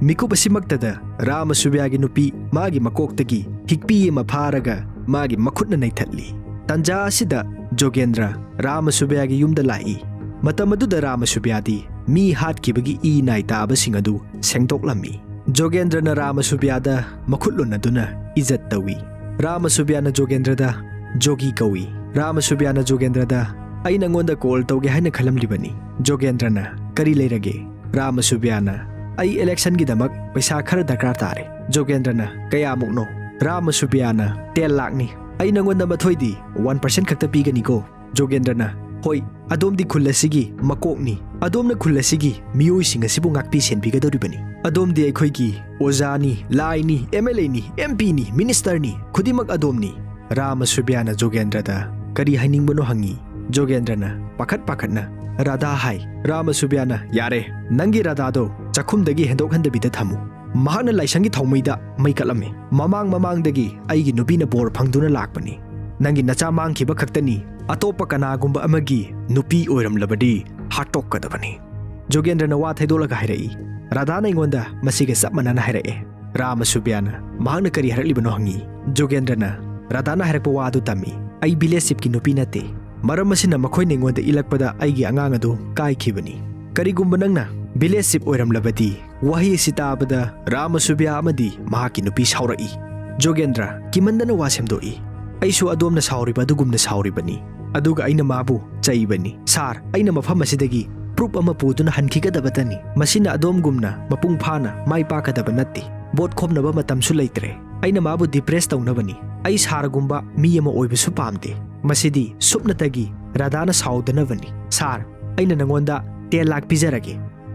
ꯃꯤꯀꯨꯞ ꯑꯁꯤꯃꯛꯇꯗ ꯔꯥꯃ ꯁꯨꯕ꯭ꯌꯥꯒꯤ ꯅꯨꯄꯤ ꯃꯥꯒꯤ ꯃꯀꯣꯛꯇꯒꯤ ꯍꯤꯛꯄꯤ ꯑꯃ ꯐꯥꯔꯒ ꯃꯥꯒꯤ ꯃꯈꯨꯠꯅ ꯅꯩꯊꯠꯂꯤ꯫ ꯇꯟꯖꯥ ꯑꯁꯤꯗ ꯖꯣꯒꯦꯟꯗ꯭ꯔ ꯔꯥꯃ ꯁꯨꯕ꯭ꯌꯥꯒꯤ ꯌꯨꯝꯗ ꯂꯥꯛꯏ꯫ ꯃꯇꯝ ꯑꯗꯨꯗ ꯔꯥꯃꯁꯨꯕ꯭ꯌꯥꯗꯤ ꯃꯤ ꯍꯥꯠꯈꯤꯕꯒꯤ ꯏ ꯅꯥꯏ ꯇꯥꯕꯁꯤꯡ ꯑꯗꯨ ꯁꯦꯡꯗꯣꯛꯂꯝꯃꯤ꯫ ꯖꯣꯒꯦꯟꯗ꯭ꯔꯅ ꯔꯥꯃꯁꯨꯕ꯭ꯌꯥꯗ ꯃꯈꯨꯠ ꯂꯨꯟꯅꯗꯨꯅ ꯏꯖꯠ ꯇꯧꯏ꯫ ꯔꯥꯃꯁꯨꯕ꯭ꯌꯥꯅ ꯖꯣꯒꯦꯟꯗ꯭ꯔꯗ ꯖꯣꯒꯤ ꯀꯧꯏ꯫ ꯔꯥꯃꯁꯨꯕ꯭ꯌꯥꯅ ꯖꯣꯒꯦꯟꯗ꯭ꯔꯗ "ꯑꯩ ꯅꯪꯉꯣꯟꯗ ꯀꯣꯜ ꯇꯧꯒꯦ ꯍꯥꯏꯅ ꯈꯜꯂꯝꯂꯤꯕꯅꯤ꯫" ꯖꯣꯒꯦꯟꯗ꯭ꯔꯅ "ꯀꯔꯤ ꯂꯩꯔꯒꯦ?" ꯔꯥꯃꯁꯨꯕ꯭ꯌꯥꯅ "ꯑꯩ ꯏꯂꯦꯛꯁꯟꯒꯤꯗꯃꯛ ꯄꯩꯁꯥ ꯈꯔ ꯗꯔꯀꯥꯔ ꯇꯥꯔꯦ꯫" ꯖꯣꯒꯦꯟꯗ꯭ꯔꯅ "ꯀꯌꯥꯃꯨꯛꯅꯣ?" ꯔꯥꯃꯁꯨꯕ꯭ꯌꯥꯅ "ꯇꯦꯟ ꯂꯥꯛꯅꯤ꯫ ꯑꯩ ꯅꯪꯉꯣꯟꯗ ꯃꯊꯣꯏꯗꯤ ꯋꯥꯟ ꯄꯥꯔꯁꯦꯟ ꯈꯛꯇ ꯄꯤꯒꯅꯤꯀꯣ꯫" ꯖꯣꯒꯦꯟꯗ꯭ꯔꯅ "ꯍꯣꯏ, ꯑꯗꯣꯝꯗꯤ ꯈꯨꯜ ꯑꯁꯤꯒꯤ ꯃꯀꯣꯛꯅꯤ꯫ ꯑꯗꯣꯝꯅ ꯈꯨꯜ ꯑꯁꯤꯒꯤ ꯃꯤꯑꯣꯏꯁꯤꯡ ꯑꯁꯤꯕꯨ ꯉꯥꯛꯄꯤ ꯁꯦꯟꯕꯤꯒꯗꯧꯔꯤꯕꯅꯤ꯫ ꯑꯗꯣꯝꯗꯤ ꯑꯩꯈꯣꯏꯒꯤ ꯑꯣꯖꯥꯅꯤ, ꯂꯥꯏꯅꯤ, ꯑꯦꯝ ꯑꯦꯜ ꯑꯦꯅꯤ, ꯑꯦꯝ ꯄꯤꯅꯤ, ꯃꯤꯅꯤꯁꯇꯔꯅꯤ, ꯈꯨꯗꯤꯡꯃꯛ ꯑꯗꯣꯝꯅꯤ꯫" ꯔꯥꯃꯁꯨꯕ꯭ꯌꯥꯅ ꯖꯣꯒꯦꯟꯗ꯭ꯔꯗ ꯀꯔꯤ ꯍꯥꯏꯅꯤꯡꯕꯅꯣ ꯍꯪꯉꯤ꯫ ꯖꯣꯒꯦꯟꯗ꯭ꯔꯅ ꯄꯥꯈꯠ ꯄꯥꯈꯠꯅ "ꯔꯥꯙꯥ" ꯍꯥꯏ꯫ ꯔꯥꯃꯁꯨꯕ꯭ꯌꯥꯅ "ꯌꯥꯔꯦ, ꯅꯪꯒꯤ ꯔꯥꯙꯥꯗꯣ ꯆꯥꯛꯈꯨꯝꯗꯒꯤ ꯍꯦꯟꯗꯣꯛꯍꯟꯗꯕꯤꯗ ꯊꯝꯃꯨ꯫ ꯃꯍꯥꯛꯅ ꯂꯥꯏꯁꯪꯒꯤ ꯊꯥꯎꯃꯩꯗ ꯃꯩ ꯀꯠꯂꯝꯃꯤ꯫ ꯃꯃꯥꯡ ꯃꯃꯥꯡꯗꯒꯤ ꯑꯩꯒꯤ ꯅꯨꯄꯤꯅ ꯕꯣꯔ ꯐꯪꯗꯨꯅ ꯂꯥꯛꯄꯅꯤ꯫ ꯅꯪꯒꯤ ꯅꯆꯥ ꯃꯥꯡꯈꯤꯕ ꯈꯛꯇꯅꯤ, ꯑꯇꯣꯞꯄ ꯀꯅꯥꯒꯨꯝꯕ ꯑꯃꯒꯤ ꯅꯨꯄꯤ ꯑꯣꯏꯔꯝꯂꯕꯗꯤ ꯍꯥꯠꯇꯣꯛꯀꯗꯕꯅꯤ꯫" ꯖꯣꯒꯦꯟꯗ꯭ꯔꯅ ꯋꯥ ꯊꯩꯗꯣꯛꯂꯒ ꯍꯥꯏꯔꯛꯏ꯫ ꯔꯥꯙꯥꯅ ꯑꯩꯉꯣꯟꯗ ꯃꯁꯤꯒ ꯆꯞ ꯃꯥꯟꯅꯅ ꯍꯥꯏꯔꯛꯑꯦ꯫ ꯔꯥꯃꯁꯨꯕ꯭ꯌꯥꯅ ꯃꯍꯥꯛꯅ ꯀꯔꯤ ꯍꯥꯏꯔꯛꯂꯤꯕꯅꯣ ꯍꯪꯉꯤ꯫ ꯖꯣꯒꯦꯟꯗ꯭ꯔꯅ ꯔꯥꯙꯥꯅ ꯍꯥꯏꯔꯛꯄ ꯋꯥ ꯑꯗꯨ ꯇꯝꯃꯤ꯫ "ꯑꯩ ꯚꯤꯂꯦꯖ ꯆꯤꯞꯀꯤ ꯅꯨꯄꯤ ꯅꯠꯇꯦ꯫ ꯃꯔꯝ ꯑꯁꯤꯅ ꯃꯈꯣꯏꯅ ꯑꯩꯉꯣꯟꯗ ꯏꯜꯂꯛꯄꯗ ꯑꯩꯒꯤ ꯑꯉꯥꯡ ꯑꯗꯨ ꯀꯥꯏꯈꯤꯕꯅꯤ꯫ ꯀꯔꯤꯒꯨꯝꯕ ꯅꯪꯅ ꯚꯤꯂꯦꯖ ꯆꯤꯞ ꯑꯣꯏꯔꯝꯂꯕꯗꯤ", ꯋꯥꯍꯩ ꯑꯁꯤ ꯇꯥꯕꯗ ꯔꯥꯃꯁꯨꯕ꯭ꯌꯥ ꯑꯃꯗꯤ ꯃꯍꯥꯛꯀꯤ ꯅꯨꯄꯤ ꯁꯥꯎꯔꯛꯏ꯫ ꯖꯣꯒꯦꯟꯗ꯭ꯔ ꯀꯤꯃꯟꯗꯅ ꯋꯥ ꯁꯦꯝꯗꯣꯛꯏ꯫ "ꯑꯩꯁꯨ ꯑꯗꯣꯝꯅ ꯁꯥꯎꯔꯤꯕ ꯑꯗꯨꯒꯨꯝꯅ ꯁꯥꯎꯔꯤꯕꯅꯤ꯫ ꯑꯗꯨꯒ ꯑꯩꯅ ꯃꯥꯕꯨ ꯆꯩꯕꯅꯤ꯫ ꯁꯥꯔ, ꯑꯩꯅ ꯃꯐꯝ ꯑꯁꯤꯗꯒꯤ ꯄ꯭ꯔꯨꯞ ꯑꯃ ꯄꯨꯗꯨꯅ ꯍꯟꯈꯤꯒꯗꯕꯇꯅꯤ꯫ ꯃꯁꯤꯅ ꯑꯗꯣꯝꯒꯨꯝꯅ ꯃꯄꯨꯡ ꯐꯥꯅ ꯃꯥꯏ ꯄꯥꯛꯀꯗꯕ ꯅꯠꯇꯦ꯫ ꯚꯣꯠ ꯈꯣꯝꯅꯕ ꯃꯇꯝꯁꯨ ꯂꯩꯇ꯭ꯔꯦ꯫ ꯑꯩꯅ ꯃꯥꯕꯨ ꯗꯤꯄ꯭ꯔꯦꯁ ꯇꯧꯅꯕꯅꯤ꯫ ꯑꯩ ꯁꯥꯔꯒꯨꯝꯕ ꯃꯤ ꯑꯃ ꯑꯣꯏꯕꯁꯨ ꯄꯥꯝꯗꯦ꯫ ꯃꯁꯤꯗꯤ ꯁꯨꯞꯅꯇꯒꯤ ꯔꯥꯙꯥꯅ ꯁꯥꯎꯗꯅꯕꯅꯤ꯫ ꯁꯥꯔ, ꯑꯩꯅ ꯅꯉꯣꯟꯗ ꯇꯦꯟ ꯂꯥꯛ ꯄꯤꯖꯔꯒꯦ꯫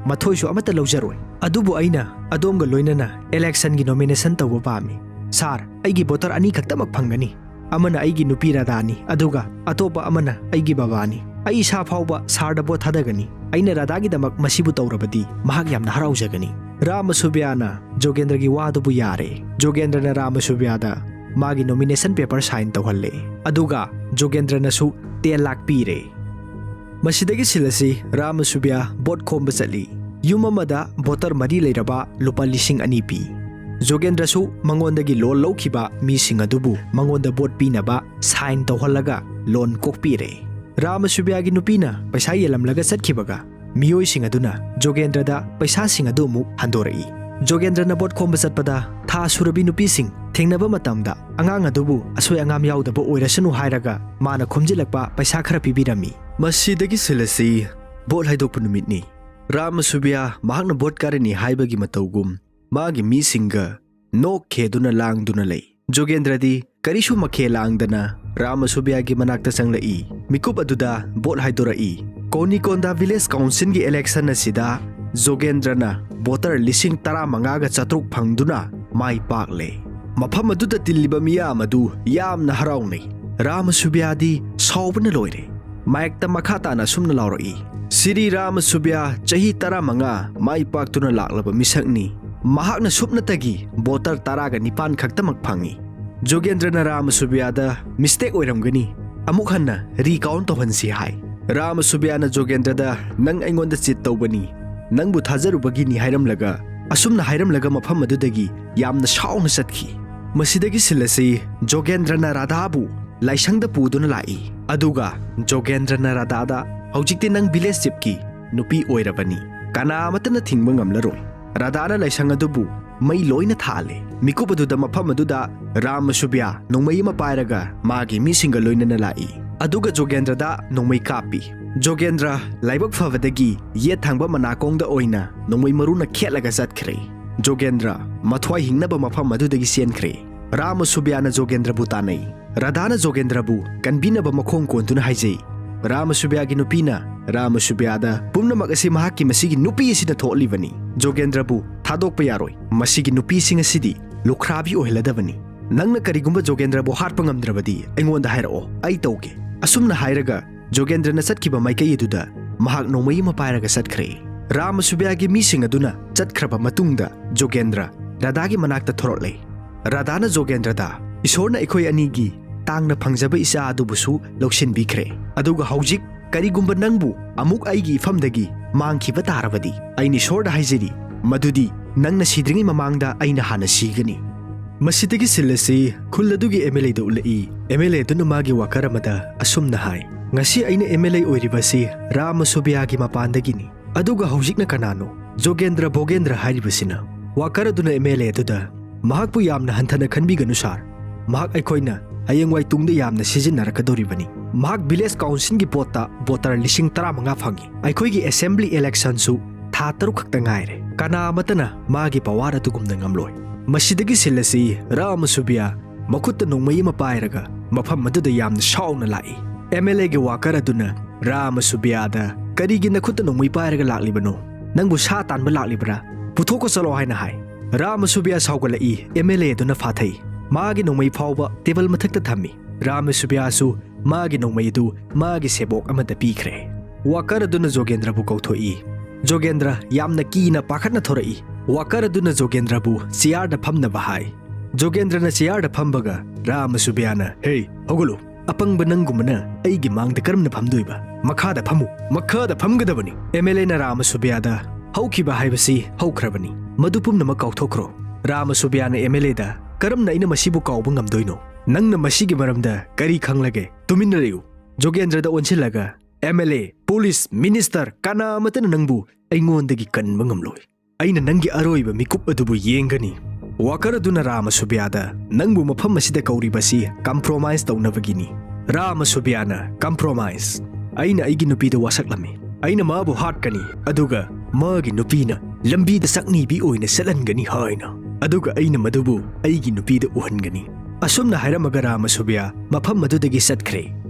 ꯃꯊꯣꯏꯁꯨ ꯑꯃꯠꯇ ꯂꯧꯖꯔꯣꯏ꯫ ꯑꯗꯨꯕꯨ ꯑꯩꯅ ꯑꯗꯣꯝꯒ ꯂꯣꯏꯅꯅ ꯏꯂꯦꯛꯁꯟꯒꯤ ꯅꯣꯃꯤꯅꯦꯁꯟ ꯇꯧꯕ ꯄꯥꯝꯃꯤ꯫ ꯁꯥꯔ, ꯑꯩꯒꯤ ꯚꯣꯇꯔ ꯑꯅꯤ ꯈꯛꯇꯃꯛ ꯐꯪꯒꯅꯤ꯫ ꯑꯃꯅ ꯑꯩꯒꯤ ꯅꯨꯄꯤ ꯔꯥꯙꯥꯅꯤ, ꯑꯗꯨꯒ ꯑꯇꯣꯞꯄ ꯑꯃꯅ ꯑꯩꯒꯤ ꯕꯕꯥꯅꯤ꯫ ꯑꯩ ꯏꯁꯥ ꯐꯥꯎꯕ ꯁꯥꯔꯗ ꯚꯣꯠ ꯊꯥꯗꯒꯅꯤ꯫ ꯑꯩꯅ ꯔꯥꯙꯥꯒꯤꯗꯃꯛ ꯃꯁꯤꯕꯨ ꯇꯧꯔꯕꯗꯤ ꯃꯍꯥꯛ ꯌꯥꯝꯅ ꯍꯔꯥꯎꯖꯒꯅꯤ꯫" ꯔꯥꯃꯁꯨꯕ꯭ꯌꯥꯅ ꯖꯣꯒꯦꯟꯗ꯭ꯔꯒꯤ ꯋꯥ ꯑꯗꯨꯕꯨ ꯌꯥꯔꯦ꯫ ꯖꯣꯒꯦꯟꯗ꯭ꯔꯅ ꯔꯥꯃꯁꯨꯕ꯭ꯌꯥꯗ ꯃꯥꯒꯤ ꯅꯣꯃꯤꯅꯦꯁꯟ ꯄꯦꯄꯔ ꯁꯥꯏꯟ ꯇꯧꯍꯜꯂꯦ꯫ ꯑꯗꯨꯒ ꯖꯣꯒꯦꯟꯗ꯭ꯔꯅꯁꯨ ꯇꯦꯟ ꯂꯥꯛ ꯄꯤꯔꯦ꯫ ꯃꯁꯤꯗꯒꯤ ꯁꯤꯜ ꯑꯁꯤ ꯔꯥꯃꯁꯨꯕ꯭ꯌꯥ ꯚꯣꯠ ꯈꯣꯝꯕ ꯆꯠꯂꯤ꯫ ꯌꯨꯝ ꯑꯃꯗ ꯚꯣꯇꯔ ꯃꯔꯤ ꯂꯩꯔꯕ ꯂꯨꯄꯥ ꯂꯤꯁꯤꯡ ꯑꯅꯤ ꯄꯤ꯫ ꯖꯣꯒꯦꯟꯗ꯭ꯔꯁꯨ ꯃꯉꯣꯟꯗꯒꯤ ꯂꯣꯟ ꯂꯧꯈꯤꯕ ꯃꯤꯁꯤꯡ ꯑꯗꯨꯕꯨ ꯃꯉꯣꯟꯗ ꯚꯣꯠ ꯄꯤꯅꯕ ꯁꯥꯏꯟ ꯇꯧꯍꯜꯂꯒ ꯂꯣꯟ ꯀꯣꯛꯄꯤꯔꯦ꯫ ꯔꯥꯃꯁꯨꯕ꯭ꯌꯥꯒꯤ ꯅꯨꯄꯤꯅ ꯄꯩꯁꯥ ꯌꯦꯜꯂꯝꯂꯒ ꯆꯠꯈꯤꯕꯒ ꯃꯤꯑꯣꯏꯁꯤꯡ ꯑꯗꯨꯅ ꯖꯣꯒꯦꯟꯗ꯭ꯔꯗ ꯄꯩꯁꯥꯁꯤꯡ ꯑꯗꯨ ꯑꯃꯨꯛ ꯍꯟꯗꯣꯔꯛꯏ꯫ ꯖꯣꯒꯦꯟꯗ꯭ꯔꯅ ꯚꯣꯠ ꯈꯣꯝꯕ ꯆꯠꯄꯗ ꯊꯥ ꯁꯨꯔꯕꯤ ꯅꯨꯄꯤꯁꯤꯡ ꯊꯦꯡꯅꯕ ꯃꯇꯝꯗ ꯑꯉꯥꯡ ꯑꯗꯨꯕꯨ ꯑꯁꯣꯏ ꯑꯉꯥꯝ ꯌꯥꯎꯗꯕ ꯑꯣꯏꯔꯁꯅꯨ ꯍꯥꯏꯔꯒ ꯃꯥꯅ ꯈꯣꯝꯖꯤꯜꯂꯛꯄ ꯄꯩꯁꯥ ꯈꯔ ꯄꯤꯕꯤꯔꯝꯃꯤ꯫ ꯃꯁꯤꯗꯒꯤ ꯁꯤꯜꯂꯁꯤ ꯚꯣꯠ ꯍꯥꯏꯗꯣꯛꯄ ꯅꯨꯃꯤꯠꯅꯤ꯫ ꯔꯥꯃꯁꯨꯕ꯭ꯌꯥ ꯃꯍꯥꯛꯅ ꯚꯣꯠ ꯀꯥꯔꯅꯤ ꯍꯥꯏꯕꯒꯤ ꯃꯇꯧꯒꯨꯝ ꯃꯥꯒꯤ ꯃꯤꯁꯤꯡꯒ ꯅꯣꯛ ꯈꯦꯗꯨꯅ ꯂꯥꯡꯗꯨꯅ ꯂꯩ꯫ ꯖꯣꯒꯦꯟꯗ꯭ꯔꯗꯤ ꯀꯔꯤꯁꯨ ꯃꯈꯦ ꯂꯥꯡꯗꯅ ꯔꯥꯃꯁꯨꯕ꯭ꯌꯥꯒꯤ ꯃꯅꯥꯛꯇ ꯆꯪꯂꯛꯏ꯫ ꯃꯤꯀꯨꯞ ꯑꯗꯨꯗ ꯚꯣꯠ ꯍꯥꯏꯗꯣꯔꯛꯏ꯫ ꯀꯣꯅꯤꯀꯣꯟꯗꯥ ꯚꯤꯂꯦꯖ ꯀꯥꯎꯟꯁꯤꯜꯒꯤ ꯏꯂꯦꯛꯁꯟ ꯑꯁꯤꯗ ꯖꯣꯒꯦꯟꯗ꯭ꯔꯅ ꯚꯣꯇꯔ ꯂꯤꯁꯤꯡ ꯇꯔꯥꯃꯉꯥꯒ ꯆꯥꯇ꯭ꯔꯨꯛ ꯐꯪꯗꯨꯅ ꯃꯥꯏ ꯄꯥꯛꯂꯦ꯫ ꯃꯐꯝ ꯑꯗꯨꯗ ꯇꯤꯜꯂꯤꯕ ꯃꯤꯌꯥꯝ ꯑꯗꯨ ꯌꯥꯝꯅ ꯍꯔꯥꯎꯅꯩ꯫ ꯔꯥꯃꯁꯨꯕ꯭ꯌꯥꯗꯤ ꯁꯥꯎꯕꯅ ꯂꯣꯏꯔꯦ꯫ ꯃꯥꯏꯛꯇ ꯃꯈꯥ ꯇꯥꯅ ꯑꯁꯨꯝꯅ ꯂꯥꯎꯔꯛꯏ, "ꯁꯤꯔꯤ ꯔꯥꯃꯁꯨꯕ꯭ꯌꯥ ꯆꯍꯤ ꯇꯔꯥꯃꯉꯥ ꯃꯥꯏ ꯄꯥꯛꯇꯨꯅ ꯂꯥꯛꯂꯕ ꯃꯤꯁꯛꯅꯤ꯫ ꯃꯍꯥꯛꯅ ꯁꯨꯞꯅꯇꯒꯤ ꯚꯣꯇꯔ ꯇꯔꯥꯒ ꯅꯤꯄꯥꯟ ꯈꯛꯇꯃꯛ ꯐꯪꯏ꯫ ꯖꯣꯒꯦꯟꯗ꯭ꯔꯅ ꯔꯥꯃꯁꯨꯕ꯭ꯌꯥꯗ ꯃꯤꯁꯇꯦꯛ ꯑꯣꯏꯔꯝꯒꯅꯤ, ꯑꯃꯨꯛ ꯍꯟꯅ ꯔꯤꯀꯥꯎꯟ ꯇꯧꯍꯟꯁꯤ" ꯍꯥꯏ꯫ ꯔꯥꯃꯁꯨꯕ꯭ꯌꯥꯅ ꯖꯣꯒꯦꯟꯗ꯭ꯔꯗ, "ꯅꯪ ꯑꯩꯉꯣꯟꯗ ꯆꯤꯠ ꯇꯧꯕꯅꯤ, ꯅꯪꯕꯨ ꯊꯥꯖꯔꯨꯕꯒꯤꯅꯤ" ꯍꯥꯏꯔꯝꯂꯒ, ꯑꯁꯨꯝꯅ ꯍꯥꯏꯔꯝꯂꯒ ꯃꯐꯝ ꯑꯗꯨꯗꯒꯤ ꯌꯥꯝꯅ ꯁꯥꯎꯅ ꯆꯠꯈꯤ꯫ ꯃꯁꯤꯗꯒꯤ ꯁꯤꯜꯂꯁꯤ ꯖꯣꯒꯦꯟꯗ꯭ꯔꯅ ꯔꯥꯙꯥꯕꯨ ꯂꯥꯏꯁꯪꯗ ꯄꯨꯗꯨꯅ ꯂꯥꯛꯏ꯫ ꯑꯗꯨꯒ ꯖꯣꯒꯦꯟꯗ꯭ꯔꯅ ꯔꯥꯙꯥꯗ, "ꯍꯧꯖꯤꯛꯇꯤ ꯅꯪ ꯚꯤꯂꯦꯖ ꯆꯤꯞꯀꯤ ꯅꯨꯄꯤ ꯑꯣꯏꯔꯕꯅꯤ꯫ ꯀꯅꯥꯃꯠꯇꯅ ꯊꯤꯡꯕ ꯉꯝꯂꯔꯣꯏ"꯫ ꯔꯥꯙꯥꯅ ꯂꯥꯏꯁꯪ ꯑꯗꯨꯕꯨ ꯃꯩ ꯂꯣꯏꯅ ꯊꯥꯜꯂꯦ꯫ ꯃꯤꯀꯨꯞ ꯑꯗꯨꯗ ꯃꯐꯝ ꯑꯗꯨꯗ ꯔꯥꯃꯁꯨꯕ꯭ꯌꯥ ꯅꯣꯡꯃꯩ ꯑꯃ ꯄꯥꯏꯔꯒ ꯃꯥꯒꯤ ꯃꯤꯁꯤꯡꯒ ꯂꯣꯏꯅꯅ ꯂꯥꯛꯏ꯫ ꯑꯗꯨꯒ ꯖꯣꯒꯦꯟꯗ꯭ꯔꯗ ꯅꯣꯡꯃꯩ ꯀꯥꯞꯄꯤ꯫ ꯖꯣꯒꯦꯟꯗ꯭ꯔ ꯂꯥꯏꯕꯛ ꯐꯕꯗꯒꯤ ꯌꯦꯠ ꯊꯪꯕ ꯃꯅꯥꯀꯣꯡꯗ ꯑꯣꯏꯅ ꯅꯣꯡꯃꯩ ꯃꯔꯨꯅ ꯈꯦꯠꯂꯒ ꯆꯠꯈ꯭ꯔꯦ꯫ ꯖꯣꯒꯦꯟꯗ꯭ꯔ ꯃꯊ꯭ꯋꯥꯏ ꯍꯤꯡꯅꯕ ꯃꯐꯝ ꯑꯗꯨꯗꯒꯤ ꯆꯦꯟꯈ꯭ꯔꯦ꯫ ꯔꯥꯃꯁꯨꯕ꯭ꯌꯥꯅ ꯖꯣꯒꯦꯟꯗ꯭ꯔꯕꯨ ꯇꯥꯟꯅꯩ꯫ ꯔꯥꯙꯥꯅ ꯖꯣꯒꯦꯟꯗ꯭ꯔꯕꯨ ꯀꯟꯕꯤꯅꯕ ꯃꯈꯣꯡ ꯀꯣꯟꯗꯨꯅ ꯍꯥꯏꯖꯩ꯫ ꯔꯥꯃꯁꯨꯕ꯭ꯌꯥꯒꯤ ꯅꯨꯄꯤꯅ ꯔꯥꯃꯁꯨꯕ꯭ꯌꯥꯗ, "ꯄꯨꯝꯅꯃꯛ ꯑꯁꯤ ꯃꯍꯥꯛꯀꯤ ꯃꯁꯤꯒꯤ ꯅꯨꯄꯤ ꯑꯁꯤꯅ ꯊꯣꯛꯍꯜꯂꯤꯕꯅꯤ꯫ ꯖꯣꯒꯦꯟꯗ꯭ꯔꯕꯨ ꯊꯥꯗꯣꯛꯄ ꯌꯥꯔꯣꯏ꯫ ꯃꯁꯤꯒꯤ ꯅꯨꯄꯤꯁꯤꯡ ꯑꯁꯤꯗꯤ ꯂꯨꯈ꯭ꯔꯥꯕꯤ ꯑꯣꯏꯍꯜꯂꯗꯕꯅꯤ꯫ ꯅꯪꯅ ꯀꯔꯤꯒꯨꯝꯕ ꯖꯣꯒꯦꯟꯗ꯭ꯔꯕꯨ ꯍꯥꯠꯄ ꯉꯝꯗ꯭ꯔꯕꯗꯤ ꯑꯩꯉꯣꯟꯗ ꯍꯥꯏꯔꯛꯑꯣ, ꯑꯩ ꯇꯧꯒꯦ"꯫ ꯑꯁꯨꯝꯅ ꯍꯥꯏꯔꯒ ꯖꯣꯒꯦꯟꯗ꯭ꯔꯅ ꯆꯠꯈꯤꯕ ꯃꯥꯏꯀꯩ ꯑꯗꯨꯗ ꯃꯍꯥꯛ ꯅꯣꯡꯃꯩ ꯑꯃ ꯄꯥꯏꯔꯒ ꯆꯠꯈ꯭ꯔꯦ꯫ ꯔꯥꯃꯁꯨꯕ꯭ꯌꯥꯒꯤ ꯃꯤꯁꯤꯡ ꯑꯗꯨꯅ ꯆꯠꯈ꯭ꯔꯕ ꯃꯇꯨꯡꯗ ꯖꯣꯒꯦꯟꯗ꯭ꯔ ꯔꯥꯙꯥꯒꯤ ꯃꯅꯥꯛꯇ ꯊꯣꯔꯛꯂꯦ꯫ ꯔꯥꯙꯥꯅ ꯖꯣꯒꯦꯟꯗ꯭ꯔꯗ, "ꯏꯁꯣꯔꯅ ꯑꯩꯈꯣꯏ ꯑꯅꯤꯒꯤ ꯇꯥꯡꯅ ꯐꯪꯖꯕ ꯏꯆꯥ ꯑꯗꯨꯕꯨꯁꯨ ꯂꯧꯁꯤꯟꯕꯤꯈ꯭ꯔꯦ꯫ ꯑꯗꯨꯒ ꯍꯧꯖꯤꯛ ꯀꯔꯤꯒꯨꯝꯕ ꯅꯪꯕꯨ ꯑꯃꯨꯛ ꯑꯩꯒꯤ ꯏꯐꯝꯗꯒꯤ ꯃꯥꯡꯈꯤꯕ ꯇꯥꯔꯕꯗꯤ, ꯑꯩꯅ ꯏꯁꯣꯔꯗ ꯍꯥꯏꯖꯔꯤ, ꯃꯗꯨꯗꯤ ꯅꯪꯅ ꯁꯤꯗ꯭ꯔꯤꯉꯩ ꯃꯃꯥꯡꯗ ꯑꯩꯅ ꯍꯥꯟꯅ ꯁꯤꯒꯅꯤ"꯫ ꯃꯁꯤꯗꯒꯤ ꯁꯤꯜ ꯑꯁꯤ ꯈꯨꯜ ꯑꯗꯨꯒꯤ MLAꯗ ꯎꯠꯂꯛꯏ꯫ MLA ꯑꯗꯨꯅ ꯃꯥꯒꯤ ꯋꯥꯀꯔ ꯑꯃꯗ ꯑꯁꯨꯝꯅ ꯍꯥꯏ, ꯉꯁꯤ ꯑꯩꯅ ꯑꯦꯝ ꯑꯦꯜ ꯑꯦ ꯑꯣꯏꯔꯤꯕꯁꯤ ꯔꯥꯃꯁꯨꯕꯤꯌꯥꯒꯤ ꯃꯄꯥꯟꯗꯒꯤꯅꯤ꯫ ꯑꯗꯨꯒ ꯍꯧꯖꯤꯛꯅ ꯀꯅꯥꯅꯣ? ꯖꯣꯒꯦꯟꯗ꯭ꯔ ꯚꯣꯒꯦꯟꯗ꯭ꯔ ꯍꯥꯏꯔꯤꯕꯁꯤꯅ꯫ ꯋꯥꯀꯔ ꯑꯗꯨꯅ ꯑꯦꯝ ꯑꯦꯜ ꯑꯦ ꯑꯗꯨꯗ ꯃꯍꯥꯛꯄꯨ ꯌꯥꯝꯅ ꯍꯟꯊꯅ ꯈꯟꯕꯤꯒꯅꯨ ꯁꯥꯔ꯫ ꯃꯍꯥꯛ ꯑꯩꯈꯣꯏꯅ ꯍꯌꯦꯡꯋꯥꯏ ꯇꯨꯡꯗ ꯌꯥꯝꯅ ꯁꯤꯖꯤꯟꯅꯔꯛꯀꯗꯧꯔꯤꯕꯅꯤ꯫ ꯃꯍꯥꯛ ꯚꯤꯂꯦꯖ ꯀꯥꯎꯟꯁꯤꯜꯒꯤ ꯚꯣꯠꯇ ꯚꯣꯇꯔ ꯂꯤꯁꯤꯡ ꯇꯔꯥꯃꯉꯥ ꯐꯪꯏ꯫ ꯑꯩꯈꯣꯏꯒꯤ ꯑꯦꯁꯦꯝꯕ꯭ꯂꯤ ꯏꯂꯦꯛꯁꯟꯁꯨ ꯊꯥ ꯇꯔꯨꯛ ꯈꯛꯇ ꯉꯥꯏꯔꯦ꯫ ꯀꯅꯥ ꯑꯃꯠꯇꯅ ꯃꯥꯒꯤ ꯄꯋꯥꯔ ꯑꯗꯨꯒꯨꯝꯅ ꯉꯝꯂꯣꯏ꯫ ꯃꯁꯤꯗꯒꯤ ꯁꯤꯜꯂꯁꯤ ꯔꯥꯃꯁꯨꯕꯤꯌꯥ ꯃꯈꯨꯠꯇ ꯅꯣꯡꯃꯩ ꯑꯃ ꯄꯥꯏꯔꯒ ꯃꯐꯝ ꯑꯗꯨꯗ ꯌꯥꯝꯅ ꯁꯥꯎꯅ ꯂꯥꯛꯏ꯫ ꯑꯦꯝ ꯑꯦꯜ ꯑꯦꯒꯤ ꯋꯥꯀꯔ ꯑꯗꯨꯅ ꯔꯥꯃꯁꯨꯕꯤꯌꯥꯗ, "ꯀꯔꯤꯒꯤ ꯅꯈꯨꯠꯇ ꯅꯣꯡꯃꯩ ꯄꯥꯏꯔꯒ ꯂꯥꯛꯂꯤꯕꯅꯣ? ꯅꯪꯕꯨ ꯁꯥ ꯇꯥꯟꯕ ꯂꯥꯛꯂꯤꯕ꯭ꯔꯥ? ꯄꯨꯊꯣꯛꯄ ꯆꯠꯂꯣ" ꯍꯥꯏꯅ ꯍꯥꯏ꯫ ꯔꯥꯃꯁꯨꯕꯤꯌꯥ ꯁꯥꯎꯒꯠꯂꯛꯏ꯫ ꯑꯦꯝ ꯑꯦꯜ ꯑꯦ ꯑꯗꯨꯅ ꯐꯥꯊꯩ꯫ ꯃꯥꯒꯤ ꯅꯣꯡꯃꯩ ꯐꯥꯎꯕ ꯇꯦꯕꯜ ꯃꯊꯛꯇ ꯊꯝꯃꯤ꯫ ꯔꯥꯃꯁꯨꯕꯤꯌꯥꯁꯨ ꯃꯥꯒꯤ ꯅꯣꯡꯃꯩ ꯑꯗꯨ ꯃꯥꯒꯤ ꯁꯦꯕꯣꯛ ꯑꯃꯗ ꯄꯤꯈ꯭ꯔꯦ꯫ ꯋꯥꯀꯔ ꯑꯗꯨꯅ ꯖꯣꯒꯦꯟꯗ꯭ꯔꯕꯨ ꯀꯧꯊꯣꯛꯏ꯫ ꯖꯣꯒꯦꯟꯗ꯭ꯔ ꯌꯥꯝꯅ ꯀꯤꯅ ꯄꯥꯈꯠꯅ ꯊꯣꯔꯛꯏ꯫ ꯋꯥꯀꯔ ꯑꯗꯨꯅ ꯖꯣꯒꯦꯟꯗ꯭ꯔꯕꯨ ꯆꯤꯌꯥꯔꯗ ꯐꯝꯅꯕ ꯍꯥꯏ꯫ ꯖꯣꯒꯦꯟꯗ꯭ꯔꯅ ꯆꯤꯌꯥꯔꯗ ꯐꯝꯕꯒ ꯔꯥꯃꯁꯨꯕꯤꯌꯥꯅ, "ꯍꯦ, ꯍꯧꯒꯠꯂꯨ! ꯑꯄꯪꯕ ꯅꯪꯒꯨꯝꯕꯅ ꯑꯩꯒꯤ ꯃꯥꯡꯗ ꯀꯔꯝꯅ ꯐꯝꯗꯣꯏꯕ? ꯃꯈꯥꯗ ꯐꯝꯃꯨ! ꯃꯈꯥꯗ ꯐꯝꯒꯗꯕꯅꯤ!" ꯑꯦꯝ ꯑꯦꯜ ꯑꯦꯅ ꯔꯥꯃꯁꯨꯕꯤꯌꯥꯗ, "ꯍꯧꯈꯤꯕ ꯍꯥꯏꯕꯁꯤ ꯍꯧꯈ꯭ꯔꯕꯅꯤ꯫ ꯃꯗꯨ ꯄꯨꯝꯅꯃꯛ ꯀꯥꯎꯊꯣꯛꯈ꯭ꯔꯣ꯫" ꯔꯥꯃꯁꯨꯕꯤꯌꯥꯅ ꯑꯦꯝ ꯑꯦꯜ ꯑꯦꯗ, "ꯀꯔꯝꯅ ꯑꯩꯅ ꯃꯁꯤꯕꯨ ꯀꯥꯎꯕ ꯉꯝꯗꯣꯏꯅꯣ? ꯅꯪꯅ ꯃꯁꯤꯒꯤ ꯃꯔꯝꯗ ꯀꯔꯤ ꯈꯪꯂꯒꯦ? ꯇꯨꯃꯤꯟꯅ ꯂꯩꯌꯨ!" ꯖꯣꯒꯦꯟꯗ꯭ꯔꯗ ꯑꯣꯟꯁꯤꯜꯂꯒ, "M L A, police, minister, ꯀꯅꯥ ꯑꯃꯠꯇꯅ ꯅꯪꯕꯨ ꯑꯩꯉꯣꯟꯗꯒꯤ ꯀꯟꯕ ꯉꯝꯂꯣꯏ꯫ ꯑꯩꯅ ꯅꯪꯒꯤ ꯑꯔꯣꯏꯕ ꯃꯤꯀꯨꯞ ꯑꯗꯨꯕꯨ ꯌꯦꯡꯒꯅꯤ꯫" ꯋꯥꯀꯔ ꯑꯗꯨꯅ ꯔꯥꯃꯁꯨꯕꯤꯌꯥꯗ, "ꯅꯪꯕꯨ ꯃꯐꯝ ꯑꯁꯤꯗ ꯀꯧꯔꯤꯕꯁꯤ ꯀꯝꯄ꯭ꯔꯣꯃꯥꯏꯁ ꯇꯧꯅꯕꯒꯤꯅꯤ꯫" ꯔꯥꯃꯁꯨꯕꯤꯌꯥꯅ, "ꯀꯝꯄ꯭ꯔꯣꯃꯥꯏꯁ? ꯑꯩꯅ ꯑꯩꯒꯤ ꯅꯨꯄꯤꯗ ꯋꯥꯁꯛꯂꯝꯃꯤ꯫ ꯑꯩꯅ ꯃꯥꯕꯨ ꯍꯥꯠꯀꯅꯤ, ꯑꯗꯨꯒ ꯃꯥꯒꯤ ꯅꯨꯄꯤꯅ ꯂꯝꯕꯤꯗ ꯆꯥꯛꯅꯤꯕꯤ ꯑꯣꯏꯅ ꯆꯠꯍꯟꯒꯅꯤ ꯍꯥꯏꯅ꯫ ꯑꯗꯨꯒ ꯑꯩꯅ ꯃꯗꯨꯕꯨ ꯑꯩꯒꯤ ꯅꯨꯄꯤꯗ ꯎꯍꯟꯒꯅꯤ꯫" ꯑꯁꯨꯝꯅ ꯍꯥꯏꯔꯝꯃꯒ ꯔꯥꯃꯁꯨꯕꯤꯌꯥ ꯃꯐꯝ ꯑꯗꯨꯗꯒꯤ ꯆꯠꯈ꯭ꯔꯦ꯫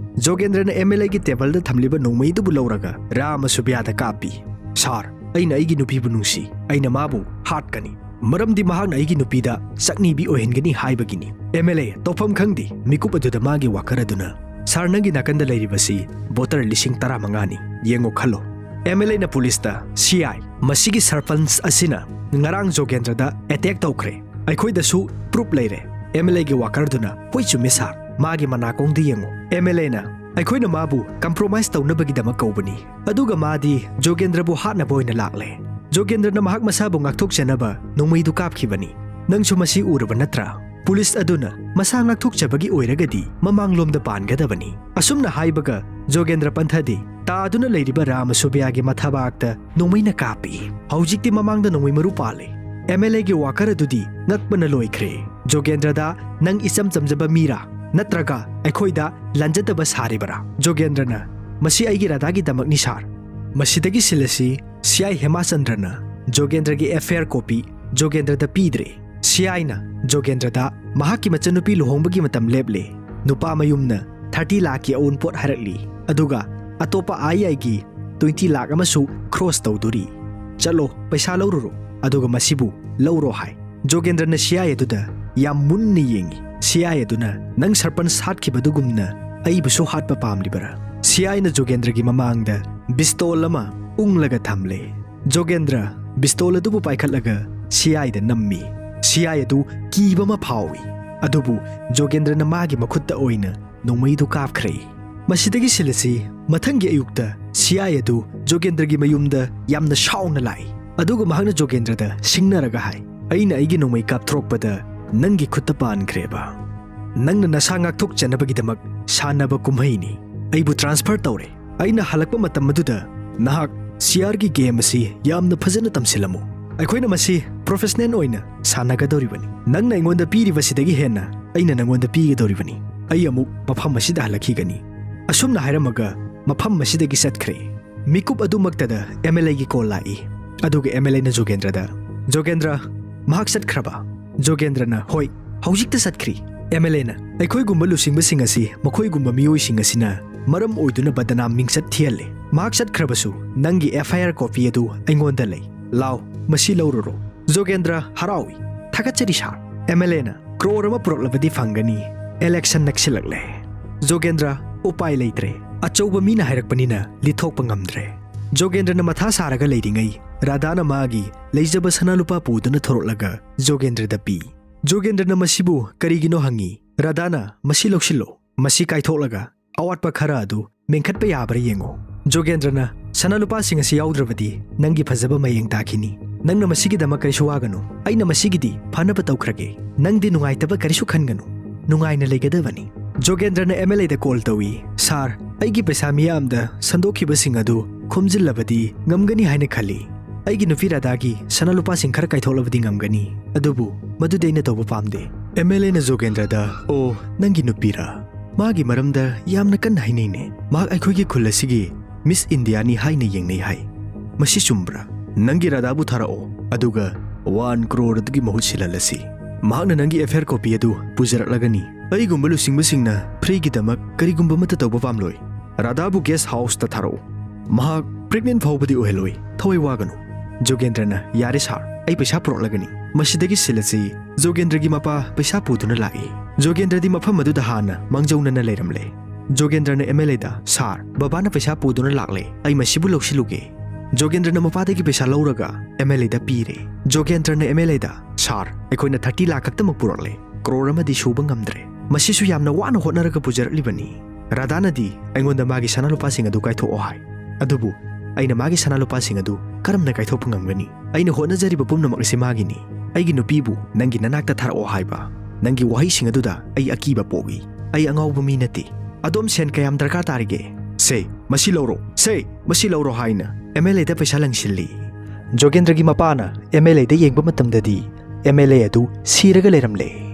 ꯖꯣꯒꯦꯟꯗ꯭ꯔꯅ ꯑꯦꯝ ꯑꯦꯜ ꯑꯦꯒꯤ ꯇꯦꯕꯜꯗ ꯊꯝꯂꯤꯕ ꯅꯣꯡꯃꯩꯗꯨꯕꯨ ꯂꯧꯔꯒ ꯔꯥꯃꯁꯨꯕꯤꯌꯥꯗ ꯀꯥꯞꯄꯤ꯫ "ꯁꯥꯔ, ꯑꯩꯅ ꯑꯩꯒꯤ ꯅꯨꯄꯤꯕꯨ ꯅꯨꯡꯁꯤ꯫ ꯑꯩꯅ ꯃꯥꯕꯨ ꯍꯥꯠꯀꯅꯤ꯫ ꯃꯔꯝꯗꯤ ꯃꯍꯥꯛꯅ ꯑꯩꯒꯤ ꯅꯨꯄꯤꯗ ꯆꯥꯛꯅꯤꯕꯤ ꯑꯣꯏꯍꯟꯒꯅꯤ ꯍꯥꯏꯕꯒꯤꯅꯤ꯫" ꯑꯦꯝ ꯑꯦꯜ ꯑꯦ, ꯇꯧꯐꯝ ꯈꯪꯗꯦ꯫ ꯃꯤꯀꯨꯞ ꯑꯗꯨꯗ ꯃꯥꯒꯤ ꯋꯥꯀꯔ ꯑꯗꯨꯅ, "ꯁꯥꯔ, ꯅꯪꯒꯤ ꯅꯥꯀꯟꯗ ꯂꯩꯔꯤꯕꯁꯤ ꯚꯣꯇꯔ ꯂꯤꯁꯤꯡ ꯇꯔꯥꯃꯉꯥꯅꯤ꯫ ꯌꯦꯡꯉꯣ ꯈꯜꯂꯣ꯫" ꯑꯦꯝ ꯑꯦꯜ ꯑꯦꯅ ꯄꯨꯂꯤꯁꯇ, "ꯁꯤ ꯑꯥꯏ, ꯃꯁꯤꯒꯤ ꯁꯔꯄꯟꯁ ꯑꯁꯤꯅ ꯉꯔꯥꯡ ꯖꯣꯒꯦꯟꯗ꯭ꯔꯗ ꯑꯦꯇꯦꯛ ꯇꯧꯈ꯭ꯔꯦ꯫ ꯑꯩꯈꯣꯏꯗꯁꯨ ꯄ꯭ꯔꯨꯞ ꯂꯩꯔꯦ꯫" ꯑꯦꯝ ꯑꯦꯜ ꯑꯦꯒꯤ ꯋꯥꯀꯔꯗꯨꯅ, "ꯍꯣꯏ, ꯆꯨꯝꯃꯦ ꯁꯥꯔ, ꯃꯥꯒꯤ ꯃꯅꯥꯀꯣꯡꯗ ꯌꯦꯡꯉꯨ꯫" ꯑꯦꯝ ꯑꯦꯜ ꯑꯦꯅ, "ꯑꯩꯈꯣꯏꯅ ꯃꯥꯕꯨ ꯀꯝꯄ꯭ꯔꯣꯃꯥꯏꯁ ꯇꯧꯅꯕꯒꯤꯗꯃꯛ ꯀꯧꯕꯅꯤ, ꯑꯗꯨꯒ ꯃꯥꯗꯤ ꯖꯣꯒꯦꯟꯗ꯭ꯔꯕꯨ ꯍꯥꯠꯅꯕ ꯑꯣꯏꯅ ꯂꯥꯛꯂꯦ꯫ ꯖꯣꯒꯦꯟꯗ꯭ꯔꯅ ꯃꯍꯥꯛ ꯃꯁꯥꯕꯨ ꯉꯥꯛꯊꯣꯛꯆꯅꯕ ꯅꯣꯡꯃꯩꯗꯨ ꯀꯥꯞꯈꯤꯕꯅꯤ꯫ ꯅꯪꯁꯨ ꯃꯁꯤ ꯎꯔꯕ ꯅꯠꯇ꯭ꯔꯥ?" ꯄꯨꯂꯤꯁ ꯑꯗꯨꯅ, "ꯃꯁꯥ ꯉꯥꯛꯊꯣꯛꯆꯕꯒꯤ ꯑꯣꯏꯔꯒꯗꯤ ꯃꯃꯥꯡꯂꯣꯝꯗ ꯄꯥꯟꯒꯗꯕꯅꯤ꯫" ꯑꯁꯨꯝꯅ ꯍꯥꯏꯕꯒ ꯖꯣꯒꯦꯟꯗ꯭ꯔ ꯄꯟꯊꯗꯦ꯫ ꯇꯥꯗꯨꯅ ꯂꯩꯔꯤꯕ ꯔꯥꯃꯁꯨꯕ꯭ꯌꯥꯒꯤ ꯃꯊꯕꯥꯛꯇ ꯅꯣꯡꯃꯩꯅ ꯀꯥꯞꯄꯤ꯫ ꯍꯧꯖꯤꯛꯇꯤ ꯃꯃꯥꯡꯗ ꯅꯣꯡꯃꯩ ꯃꯔꯨ ꯄꯥꯜꯂꯦ꯫ ꯑꯦꯝ ꯑꯦꯜ ꯑꯦꯒꯤ ꯋꯥꯀꯔ ꯑꯗꯨꯗꯤ ꯉꯛꯄꯅ ꯂꯣꯏꯈ꯭ꯔꯦ꯫ "ꯖꯣꯒꯦꯟꯗ꯭ꯔꯗ, ꯅꯪ ꯏꯆꯝ ꯆꯝꯖꯕ ꯃꯤꯔꯥ? ꯅꯠꯇ꯭ꯔꯒ ꯑꯩꯈꯣꯏꯗ ꯂꯥꯟꯖꯗꯕ ꯁꯥꯔꯤꯕꯔꯥ?" ꯖꯣꯒꯦꯟꯗ꯭ꯔꯅ, "ꯃꯁꯤ ꯑꯩꯒꯤ ꯔꯥꯙꯥꯒꯤꯗꯃꯛꯅꯤ, ꯁꯥꯔ꯫ ꯃꯁꯤꯗꯒꯤ ꯁꯤꯜ ꯑꯁꯤ ꯁꯤ ꯑꯥꯏ ꯍꯦꯃꯥꯆꯟꯗ꯭ꯔꯅ ꯖꯣꯒꯦꯟꯗ꯭ꯔꯒꯤ ꯑꯦꯐ ꯑꯥꯏ ꯑꯥꯔ ꯀꯣꯄꯤ ꯖꯣꯒꯦꯟꯗ꯭ꯔꯗ ꯄꯤꯗ꯭ꯔꯦ꯫ ꯁꯤ ꯑꯥꯏꯅ ꯖꯣꯒꯦꯟꯗ꯭ꯔꯗ ꯃꯍꯥꯛꯀꯤ ꯃꯆꯟꯅꯨꯄꯤ ꯂꯨꯍꯣꯡꯕꯒꯤ ꯃꯇꯝ ꯂꯦꯞꯂꯦ꯫ ꯅꯨꯄꯥ ꯃꯌꯨꯝꯅ ꯊꯥꯔꯇꯤ ꯂꯥꯈꯀꯤ ꯑꯎꯟꯄꯣꯠ ꯍꯥꯏꯔꯛꯂꯤ꯫ ꯑꯗꯨꯒ ꯑꯇꯣꯞꯄ ꯑꯥꯏ ꯑꯥꯏꯒꯤ ꯇ꯭ꯋꯦꯟꯇꯤ ꯂꯥꯈ ꯑꯃꯁꯨ ꯈ꯭ꯔꯣꯁ ꯇꯧꯗꯣꯔꯤ꯫ ꯆꯠꯂꯣ, ꯄꯩꯁꯥ ꯂꯧꯔꯨꯔꯣ, ꯑꯗꯨꯒ ꯃꯁꯤꯕꯨ ꯂꯧꯔꯣ" ꯍꯥꯏ꯫ ꯖꯣꯒꯦꯟꯗ꯭ꯔꯅ ꯁꯤ ꯑꯥꯏ ꯑꯗꯨꯗ ꯌꯥꯝ ꯃꯨꯟꯅ ꯌꯦꯡꯏ꯫ ꯁꯤ ꯑꯥꯏ ꯑꯗꯨꯅ, "ꯅꯪ ꯁꯔꯄꯟꯁ ꯍꯥꯠꯈꯤꯕꯗꯨꯒꯨꯝꯅ ꯑꯩꯕꯨꯁꯨ ꯍꯥꯠꯄ ꯄꯥꯝꯂꯤꯕꯔꯥ?" ꯁꯤ ꯑꯥꯏꯅ ꯖꯣꯒꯦꯟꯗ꯭ꯔꯒꯤ ꯃꯃꯥꯡꯗ ꯕꯤꯁꯇꯣꯜ ꯑꯃ ꯎꯪꯂꯒ ꯊꯝꯂꯦ꯫ ꯖꯣꯒꯦꯟꯗ꯭ꯔ ꯕꯤꯁꯇꯣꯜ ꯑꯗꯨꯕꯨ ꯄꯥꯏꯈꯠꯂꯒ ꯁꯤ ꯑꯥꯏꯗ ꯅꯝꯃꯤ꯫ ꯁꯤ ꯑꯥꯏ ꯑꯗꯨ ꯀꯤꯕ ꯑꯃ ꯐꯥꯎꯏ꯫ ꯑꯗꯨꯕꯨ ꯖꯣꯒꯦꯟꯗ꯭ꯔꯅ ꯃꯥꯒꯤ ꯃꯈꯨꯠꯇ ꯑꯣꯏꯅ ꯅꯣꯡꯃꯩꯗꯨ ꯀꯥꯞꯈ꯭ꯔꯦ꯫ ꯃꯁꯤꯗꯒꯤ ꯁꯤꯜ ꯑꯁꯤ ꯃꯊꯪꯒꯤ ꯑꯌꯨꯛꯇ ꯁꯤ ꯑꯥꯏ ꯑꯗꯨ ꯖꯣꯒꯦꯟꯗ꯭ꯔꯒꯤ ꯃꯌꯨꯝꯗ ꯌꯥꯝꯅ ꯁꯥꯎꯅ ꯂꯥꯛꯏ꯫ ꯑꯗꯨꯒ ꯃꯍꯥꯛꯅ ꯖꯣꯒꯦꯟꯗ꯭ꯔꯗ ꯁꯤꯡꯅꯔꯒ ꯍꯥꯏ, "ꯑꯩꯅ ꯑꯩꯒꯤ ꯅꯣꯡꯃꯩ ꯀꯥꯞꯊꯣꯔꯛꯄꯗ ꯅꯪꯒꯤ ꯈꯨꯠꯇ ꯄꯥꯟꯈ꯭ꯔꯦꯕ꯫ ꯅꯪꯅ ꯅꯁꯥ ꯉꯥꯛꯊꯣꯛꯆꯅꯕꯒꯤꯗꯃꯛ ꯁꯥꯟꯅꯕ ꯀꯨꯝꯍꯩꯅꯤ꯫ ꯑꯩꯕꯨ ꯇ꯭ꯔꯥꯟꯁꯐꯔ ꯇꯧꯔꯦ꯫ ꯑꯩꯅ ꯍꯜꯂꯛꯄ ꯃꯇꯝ ꯑꯗꯨꯗ ꯅꯍꯥꯛ ꯁꯤꯌꯥꯔꯒꯤ ꯒꯦꯝ ꯑꯁꯤ ꯌꯥꯝꯅ ꯐꯖꯅ ꯇꯝꯁꯤꯜꯂꯝꯃꯨ꯫ ꯑꯩꯈꯣꯏꯅ ꯃꯁꯤ ꯄ꯭ꯔꯣꯐꯦꯁꯅꯦꯜ ꯑꯣꯏꯅ ꯁꯥꯟꯅꯒꯗꯧꯔꯤꯕꯅꯤ꯫ ꯅꯪꯅ ꯑꯩꯉꯣꯟꯗ ꯄꯤꯔꯤꯕꯁꯤꯗꯒꯤ ꯍꯦꯟꯅ ꯑꯩꯅ ꯅꯪꯉꯣꯟꯗ ꯄꯤꯒꯗꯧꯔꯤꯕꯅꯤ꯫ ꯑꯩ ꯑꯃꯨꯛ ꯃꯐꯝ ꯑꯁꯤꯗ ꯍꯜꯂꯛꯈꯤꯒꯅꯤ꯫" ꯑꯁꯨꯝꯅ ꯍꯥꯏꯔꯝꯃꯒ ꯃꯐꯝ ꯑꯁꯤꯗꯒꯤ ꯆꯠꯈ꯭ꯔꯦ꯫ ꯃꯤꯀꯨꯞ ꯑꯗꯨꯃꯛꯇꯗ ꯑꯦꯝ ꯑꯦꯜ ꯑꯦꯒꯤ ꯀꯣꯜ ꯂꯥꯛꯏ꯫ ꯑꯗꯨꯒ ꯑꯦꯝ ꯑꯦꯜ ꯑꯦꯅ ꯖꯣꯒꯦꯟꯗ꯭ꯔꯗ, "ꯖꯣꯒꯦꯟꯗ꯭ꯔ, ꯃꯍꯥꯛ ꯆꯠꯈ꯭ꯔꯕ?" ꯖꯣꯒꯦꯟꯗ꯭ꯔꯅ, "ꯍꯣꯏ, ꯍꯧꯖꯤꯛꯇ ꯆꯠꯈ꯭ꯔꯤ꯫" ꯑꯦꯝ ꯑꯦꯜ ꯑꯦꯅ, "ꯑꯩꯈꯣꯏꯒꯨꯝꯕ ꯂꯨꯆꯤꯡꯕꯁꯤꯡ ꯑꯁꯤ ꯃꯈꯣꯏꯒꯨꯝꯕ ꯃꯤꯑꯣꯏꯁꯤꯡ ꯑꯁꯤꯅ ꯃꯔꯝ ꯑꯣꯏꯗꯨꯅ ꯕꯗꯅꯥꯝ ꯃꯤꯡꯆꯠ ꯊꯤꯍꯜꯂꯦ꯫ ꯃꯍꯥꯛ ꯆꯠꯈ꯭ꯔꯕꯁꯨ ꯅꯪꯒꯤ ꯑꯦꯐ ꯑꯥꯏ ꯑꯥꯔ ꯀꯣꯄꯤ ꯑꯗꯨ ꯑꯩꯉꯣꯟꯗ ꯂꯩ꯫ ꯂꯥꯎ, ꯃꯁꯤ ꯂꯧꯔꯨꯔꯣ꯫" ꯖꯣꯒꯦꯟꯗ꯭ꯔ ꯍꯔꯥꯎꯏ꯫ "ꯊꯥꯒꯠꯆꯔꯤ ꯁꯥꯔ꯫" ꯑꯦꯝ ꯑꯦꯜ ꯑꯦꯅ, "ꯀ꯭ꯔꯣꯔ ꯑꯃ ꯄꯨꯔꯛꯂꯕꯗꯤ ꯐꯪꯒꯅꯤ꯫ ꯏꯂꯦꯛꯁꯟ ꯅꯛꯁꯤꯜꯂꯛꯂꯦ꯫" ꯖꯣꯒꯦꯟꯗ꯭ꯔ, "ꯎꯄꯥꯏ ꯂꯩꯇ꯭ꯔꯦ꯫ ꯑꯆꯧꯕ ꯃꯤꯅ ꯍꯥꯏꯔꯛꯄꯅꯤꯅ ꯂꯤꯊꯣꯛꯄ ꯉꯝꯗ꯭ꯔꯦ꯫" ꯖꯣꯒꯦꯟꯗ꯭ꯔꯅ ꯃꯊꯥ ꯁꯥꯔꯒ ꯂꯩꯔꯤꯉꯩ ꯔꯥꯙꯥꯅ ꯃꯥꯒꯤ ꯂꯩꯖꯕ ꯁꯅꯥ ꯂꯨꯄꯥ ꯄꯨꯗꯨꯅ ꯊꯣꯔꯛꯂꯒ ꯖꯣꯒꯦꯟꯗ꯭ꯔꯗ ꯄꯤ꯫ ꯖꯣꯒꯦꯟꯗ꯭ꯔꯅ ꯃꯁꯤꯕꯨ ꯀꯔꯤꯒꯤꯅꯣ ꯍꯪꯉꯤ꯫ ꯔꯥꯙꯥꯅ, "ꯃꯁꯤ ꯂꯧꯁꯤꯜꯂꯣ꯫ ꯃꯁꯤ ꯀꯥꯏꯊꯣꯛꯂꯒ ꯑꯋꯥꯠꯄ ꯈꯔ ꯑꯗꯨ ꯃꯦꯟꯈꯠꯄ ꯌꯥꯕ꯭ꯔꯥ ꯌꯦꯡꯉꯨ꯫" ꯖꯣꯒꯦꯟꯗ꯭ꯔꯅ, "ꯁꯅꯥ ꯂꯨꯄꯥꯁꯤꯡ ꯑꯁꯤ ꯌꯥꯎꯗ꯭ꯔꯕꯗꯤ ꯅꯪꯒꯤ ꯐꯖꯕ ꯃꯌꯦꯡ ꯇꯥꯈꯤꯅꯤ꯫ ꯅꯪꯅ ꯃꯁꯤꯒꯤꯗꯃꯛ ꯀꯔꯤꯁꯨ ꯋꯥꯒꯅꯨ꯫ ꯑꯩꯅ ꯃꯁꯤꯒꯤꯗꯤ ꯐꯅꯕ ꯇꯧꯈ꯭ꯔꯒꯦ꯫ ꯅꯪꯗꯤ ꯅꯨꯡꯉꯥꯏꯇꯕ ꯀꯔꯤꯁꯨ ꯈꯟꯒꯅꯨ꯫ ꯅꯨꯡꯉꯥꯏꯅ ꯂꯩꯒꯗꯕꯅꯤ꯫" ꯖꯣꯒꯦꯟꯗ꯭ꯔꯅ ꯑꯦꯝ ꯑꯦꯜ ꯑꯦꯗ ꯀꯣꯜ ꯇꯧꯏ꯫ "ꯁꯥꯔ, ꯑꯩꯒꯤ ꯄꯩꯁꯥ ꯃꯤꯌꯥꯝꯗ ꯁꯟꯗꯣꯛꯈꯤꯕꯁꯤꯡ ꯑꯗꯨ ꯈꯣꯝꯖꯤꯜꯂꯕꯗꯤ ꯉꯝꯒꯅꯤ ꯍꯥꯏꯅ ꯈꯜꯂꯤ꯫ ꯑꯩꯒꯤ ꯅꯨꯄꯤ ꯔꯥꯙꯥꯒꯤ ꯁꯅꯥ ꯂꯨꯄꯥꯁꯤꯡ ꯈꯔ ꯀꯥꯏꯊꯣꯛꯂꯕꯗꯤ ꯉꯝꯒꯅꯤ, ꯑꯗꯨꯕꯨ ꯃꯗꯨꯗꯤ ꯑꯩꯅ ꯇꯧꯕ ꯄꯥꯝꯗꯦ꯫ ꯑꯦꯝ ꯑꯦꯜ ꯑꯦꯅ ꯖꯣꯒꯦꯟꯗ꯭ꯔꯗ, "ꯑꯣ, ꯅꯪꯒꯤ ꯅꯨꯄꯤꯔꯥ? ꯃꯥꯒꯤ ꯃꯔꯝꯗ ꯌꯥꯝꯅ ꯀꯟꯅ ꯍꯥꯏꯅꯩꯅꯦ꯫ ꯃꯍꯥꯛ ꯑꯩꯈꯣꯏꯒꯤ ꯈꯨꯜ ꯑꯁꯤꯒꯤ ꯃꯤꯁ ꯏꯟꯗꯤꯌꯥꯅꯤ ꯍꯥꯏꯅ ꯌꯦꯡꯅꯩ ꯍꯥꯏ꯫ ꯃꯁꯤ ꯆꯨꯝꯕ꯭ꯔꯥ? ꯅꯪꯒꯤ ꯔꯥꯙꯥꯕꯨ ꯊꯥꯔꯛꯑꯣ, ꯑꯗꯨꯒ ꯋꯥꯟ ꯀ꯭ꯔꯣꯔ ꯑꯗꯨꯒꯤ ꯃꯍꯨꯠ ꯁꯤꯜꯍꯜꯂꯁꯤ꯫ ꯃꯍꯥꯛꯅ ꯅꯪꯒꯤ ꯑꯦꯐ ꯑꯥꯏ ꯑꯥꯔ ꯀꯣꯄꯤ ꯑꯗꯨ ꯄꯨꯖꯔꯛꯂꯒꯅꯤ꯫ ꯑꯩꯒꯨꯝꯕ ꯂꯨꯆꯤꯡꯕꯁꯤꯡꯅ ꯐ꯭ꯔꯤꯒꯤꯗꯃꯛ ꯀꯔꯤꯒꯨꯝꯕ ꯑꯃꯠꯇ ꯇꯧꯕ ꯄꯥꯝꯂꯣꯏ꯫ ꯔꯥꯙꯥꯕꯨ ꯒꯦꯁ ꯍꯥꯎꯁꯇ ꯊꯥꯔꯛꯎ꯫ ꯃꯍꯥꯛ ꯄ꯭ꯔꯦꯒꯅꯦꯟ ꯐꯥꯎꯕꯗꯤ ꯑꯣꯏꯍꯜꯂꯣꯏ꯫ ꯊꯋꯥꯏ ꯋꯥꯒꯅꯨ꯫" ꯖꯣꯒꯦꯟꯗ꯭ꯔꯅ, "ꯌꯥꯔꯦ ꯁꯥꯔ, ꯑꯩ ꯄꯩꯁꯥ ꯄꯨꯔꯛꯂꯒꯅꯤ꯫ ꯃꯁꯤꯗꯒꯤ ꯁꯤꯜꯂꯁꯤ꯫ ꯖꯣꯒꯦꯟꯗ꯭ꯔꯒꯤ ꯃꯄꯥ ꯄꯩꯁꯥ ꯄꯨꯗꯨꯅ ꯂꯥꯛꯏ꯫" ꯖꯣꯒꯦꯟꯗ꯭ꯔꯗꯤ ꯃꯐꯝ ꯑꯗꯨꯗ ꯍꯥꯟꯅ ꯃꯥꯡꯖꯧꯅꯅ ꯂꯩꯔꯝꯂꯦ꯫ ꯖꯣꯒꯦꯟꯗ꯭ꯔꯅ ꯑꯦꯝ ꯑꯦꯜ ꯑꯦꯗ, "ꯁꯥꯔ, ꯕꯕꯥꯅ ꯄꯩꯁꯥ ꯄꯨꯗꯨꯅ ꯂꯥꯛꯂꯦ, ꯑꯩ ꯃꯁꯤꯕꯨ ꯂꯧꯁꯤꯜꯂꯨꯒꯦ꯫" ꯖꯣꯒꯦꯟꯗ꯭ꯔꯅ ꯃꯄꯥꯗꯒꯤ ꯄꯩꯁꯥ ꯂꯧꯔꯒ ꯑꯦꯝ ꯑꯦꯜ ꯑꯦꯗ ꯄꯤꯔꯦ꯫ ꯖꯣꯒꯦꯟꯗ꯭ꯔꯅ ꯑꯦꯝ ꯑꯦꯜ ꯑꯦꯗ, "ꯁꯥꯔ, ꯑꯩꯈꯣꯏꯅ ꯊꯥꯔꯇꯤ ꯂꯥꯈ ꯈꯛꯇꯃꯛ ꯄꯨꯔꯛꯂꯦ, ꯀ꯭ꯔꯣꯔ ꯑꯃꯗꯤ ꯁꯨꯕ ꯉꯝꯗ꯭ꯔꯦ꯫ ꯃꯁꯤꯁꯨ ꯌꯥꯝꯅ ꯋꯥꯅ ꯍꯣꯠꯅꯔꯒ ꯄꯨꯖꯔꯛꯂꯤꯕꯅꯤ꯫ ꯔꯥꯙꯥꯅꯗꯤ ꯑꯩꯉꯣꯟꯗ ꯃꯥꯒꯤ ꯁꯅꯥ ꯂꯨꯄꯥꯁꯤꯡ ꯑꯗꯨ ꯀꯥꯏꯊꯣꯛꯑꯣ ꯍꯥꯏ꯫ ꯑꯗꯨꯕꯨ ꯑꯩꯅ ꯃꯥꯒꯤ ꯁꯅꯥ ꯂꯨꯄꯥꯁꯤꯡ ꯑꯗꯨ ꯀꯔꯝꯅ ꯀꯥꯏꯊꯣꯛꯄ ꯉꯝꯒꯅꯤ? ꯑꯩꯅ ꯍꯣꯠꯅꯖꯔꯤꯕ ꯄꯨꯝꯅꯃꯛ ꯑꯁꯤ ꯃꯥꯒꯤꯅꯤ꯫ ꯑꯩꯒꯤ ꯅꯨꯄꯤꯕꯨ ꯅꯪꯒꯤ ꯅꯅꯥꯛꯇ ꯊꯥꯔꯛꯑꯣ ꯍꯥꯏꯕ꯫ ꯅꯪꯒꯤ ꯋꯥꯍꯩꯁꯤꯡ ꯑꯗꯨꯗ ꯑꯩ ꯑꯀꯤꯕ ꯄꯣꯛꯏ꯫ ꯑꯩ ꯑꯉꯥꯎꯕ ꯃꯤ ꯅꯠꯇꯦ꯫ ꯑꯗꯣꯝ ꯁꯦꯟ ꯀꯌꯥꯝ ꯗꯔꯀꯥꯔ ꯇꯥꯔꯤꯒꯦ? ꯁꯦ, ꯃꯁꯤ ꯂꯧꯔꯣ, ꯁꯦ, ꯃꯁꯤ ꯂꯧꯔꯣ" ꯍꯥꯏꯅ ꯑꯦꯝ ꯑꯦꯜ ꯑꯦꯗ ꯄꯩꯁꯥ ꯂꯪꯁꯤꯜꯂꯤ꯫ ꯖꯣꯒꯦꯟꯗ꯭ꯔꯒꯤ ꯃꯄꯥꯅ ꯑꯦꯝ ꯑꯦꯜ ꯑꯦꯗ ꯌꯦꯡꯕ ꯃꯇꯝꯗꯗꯤ ꯑꯦꯝ ꯑꯦꯜ ꯑꯦ ꯑꯗꯨ ꯁꯤꯔꯒ ꯂꯩꯔꯝꯂꯦ꯫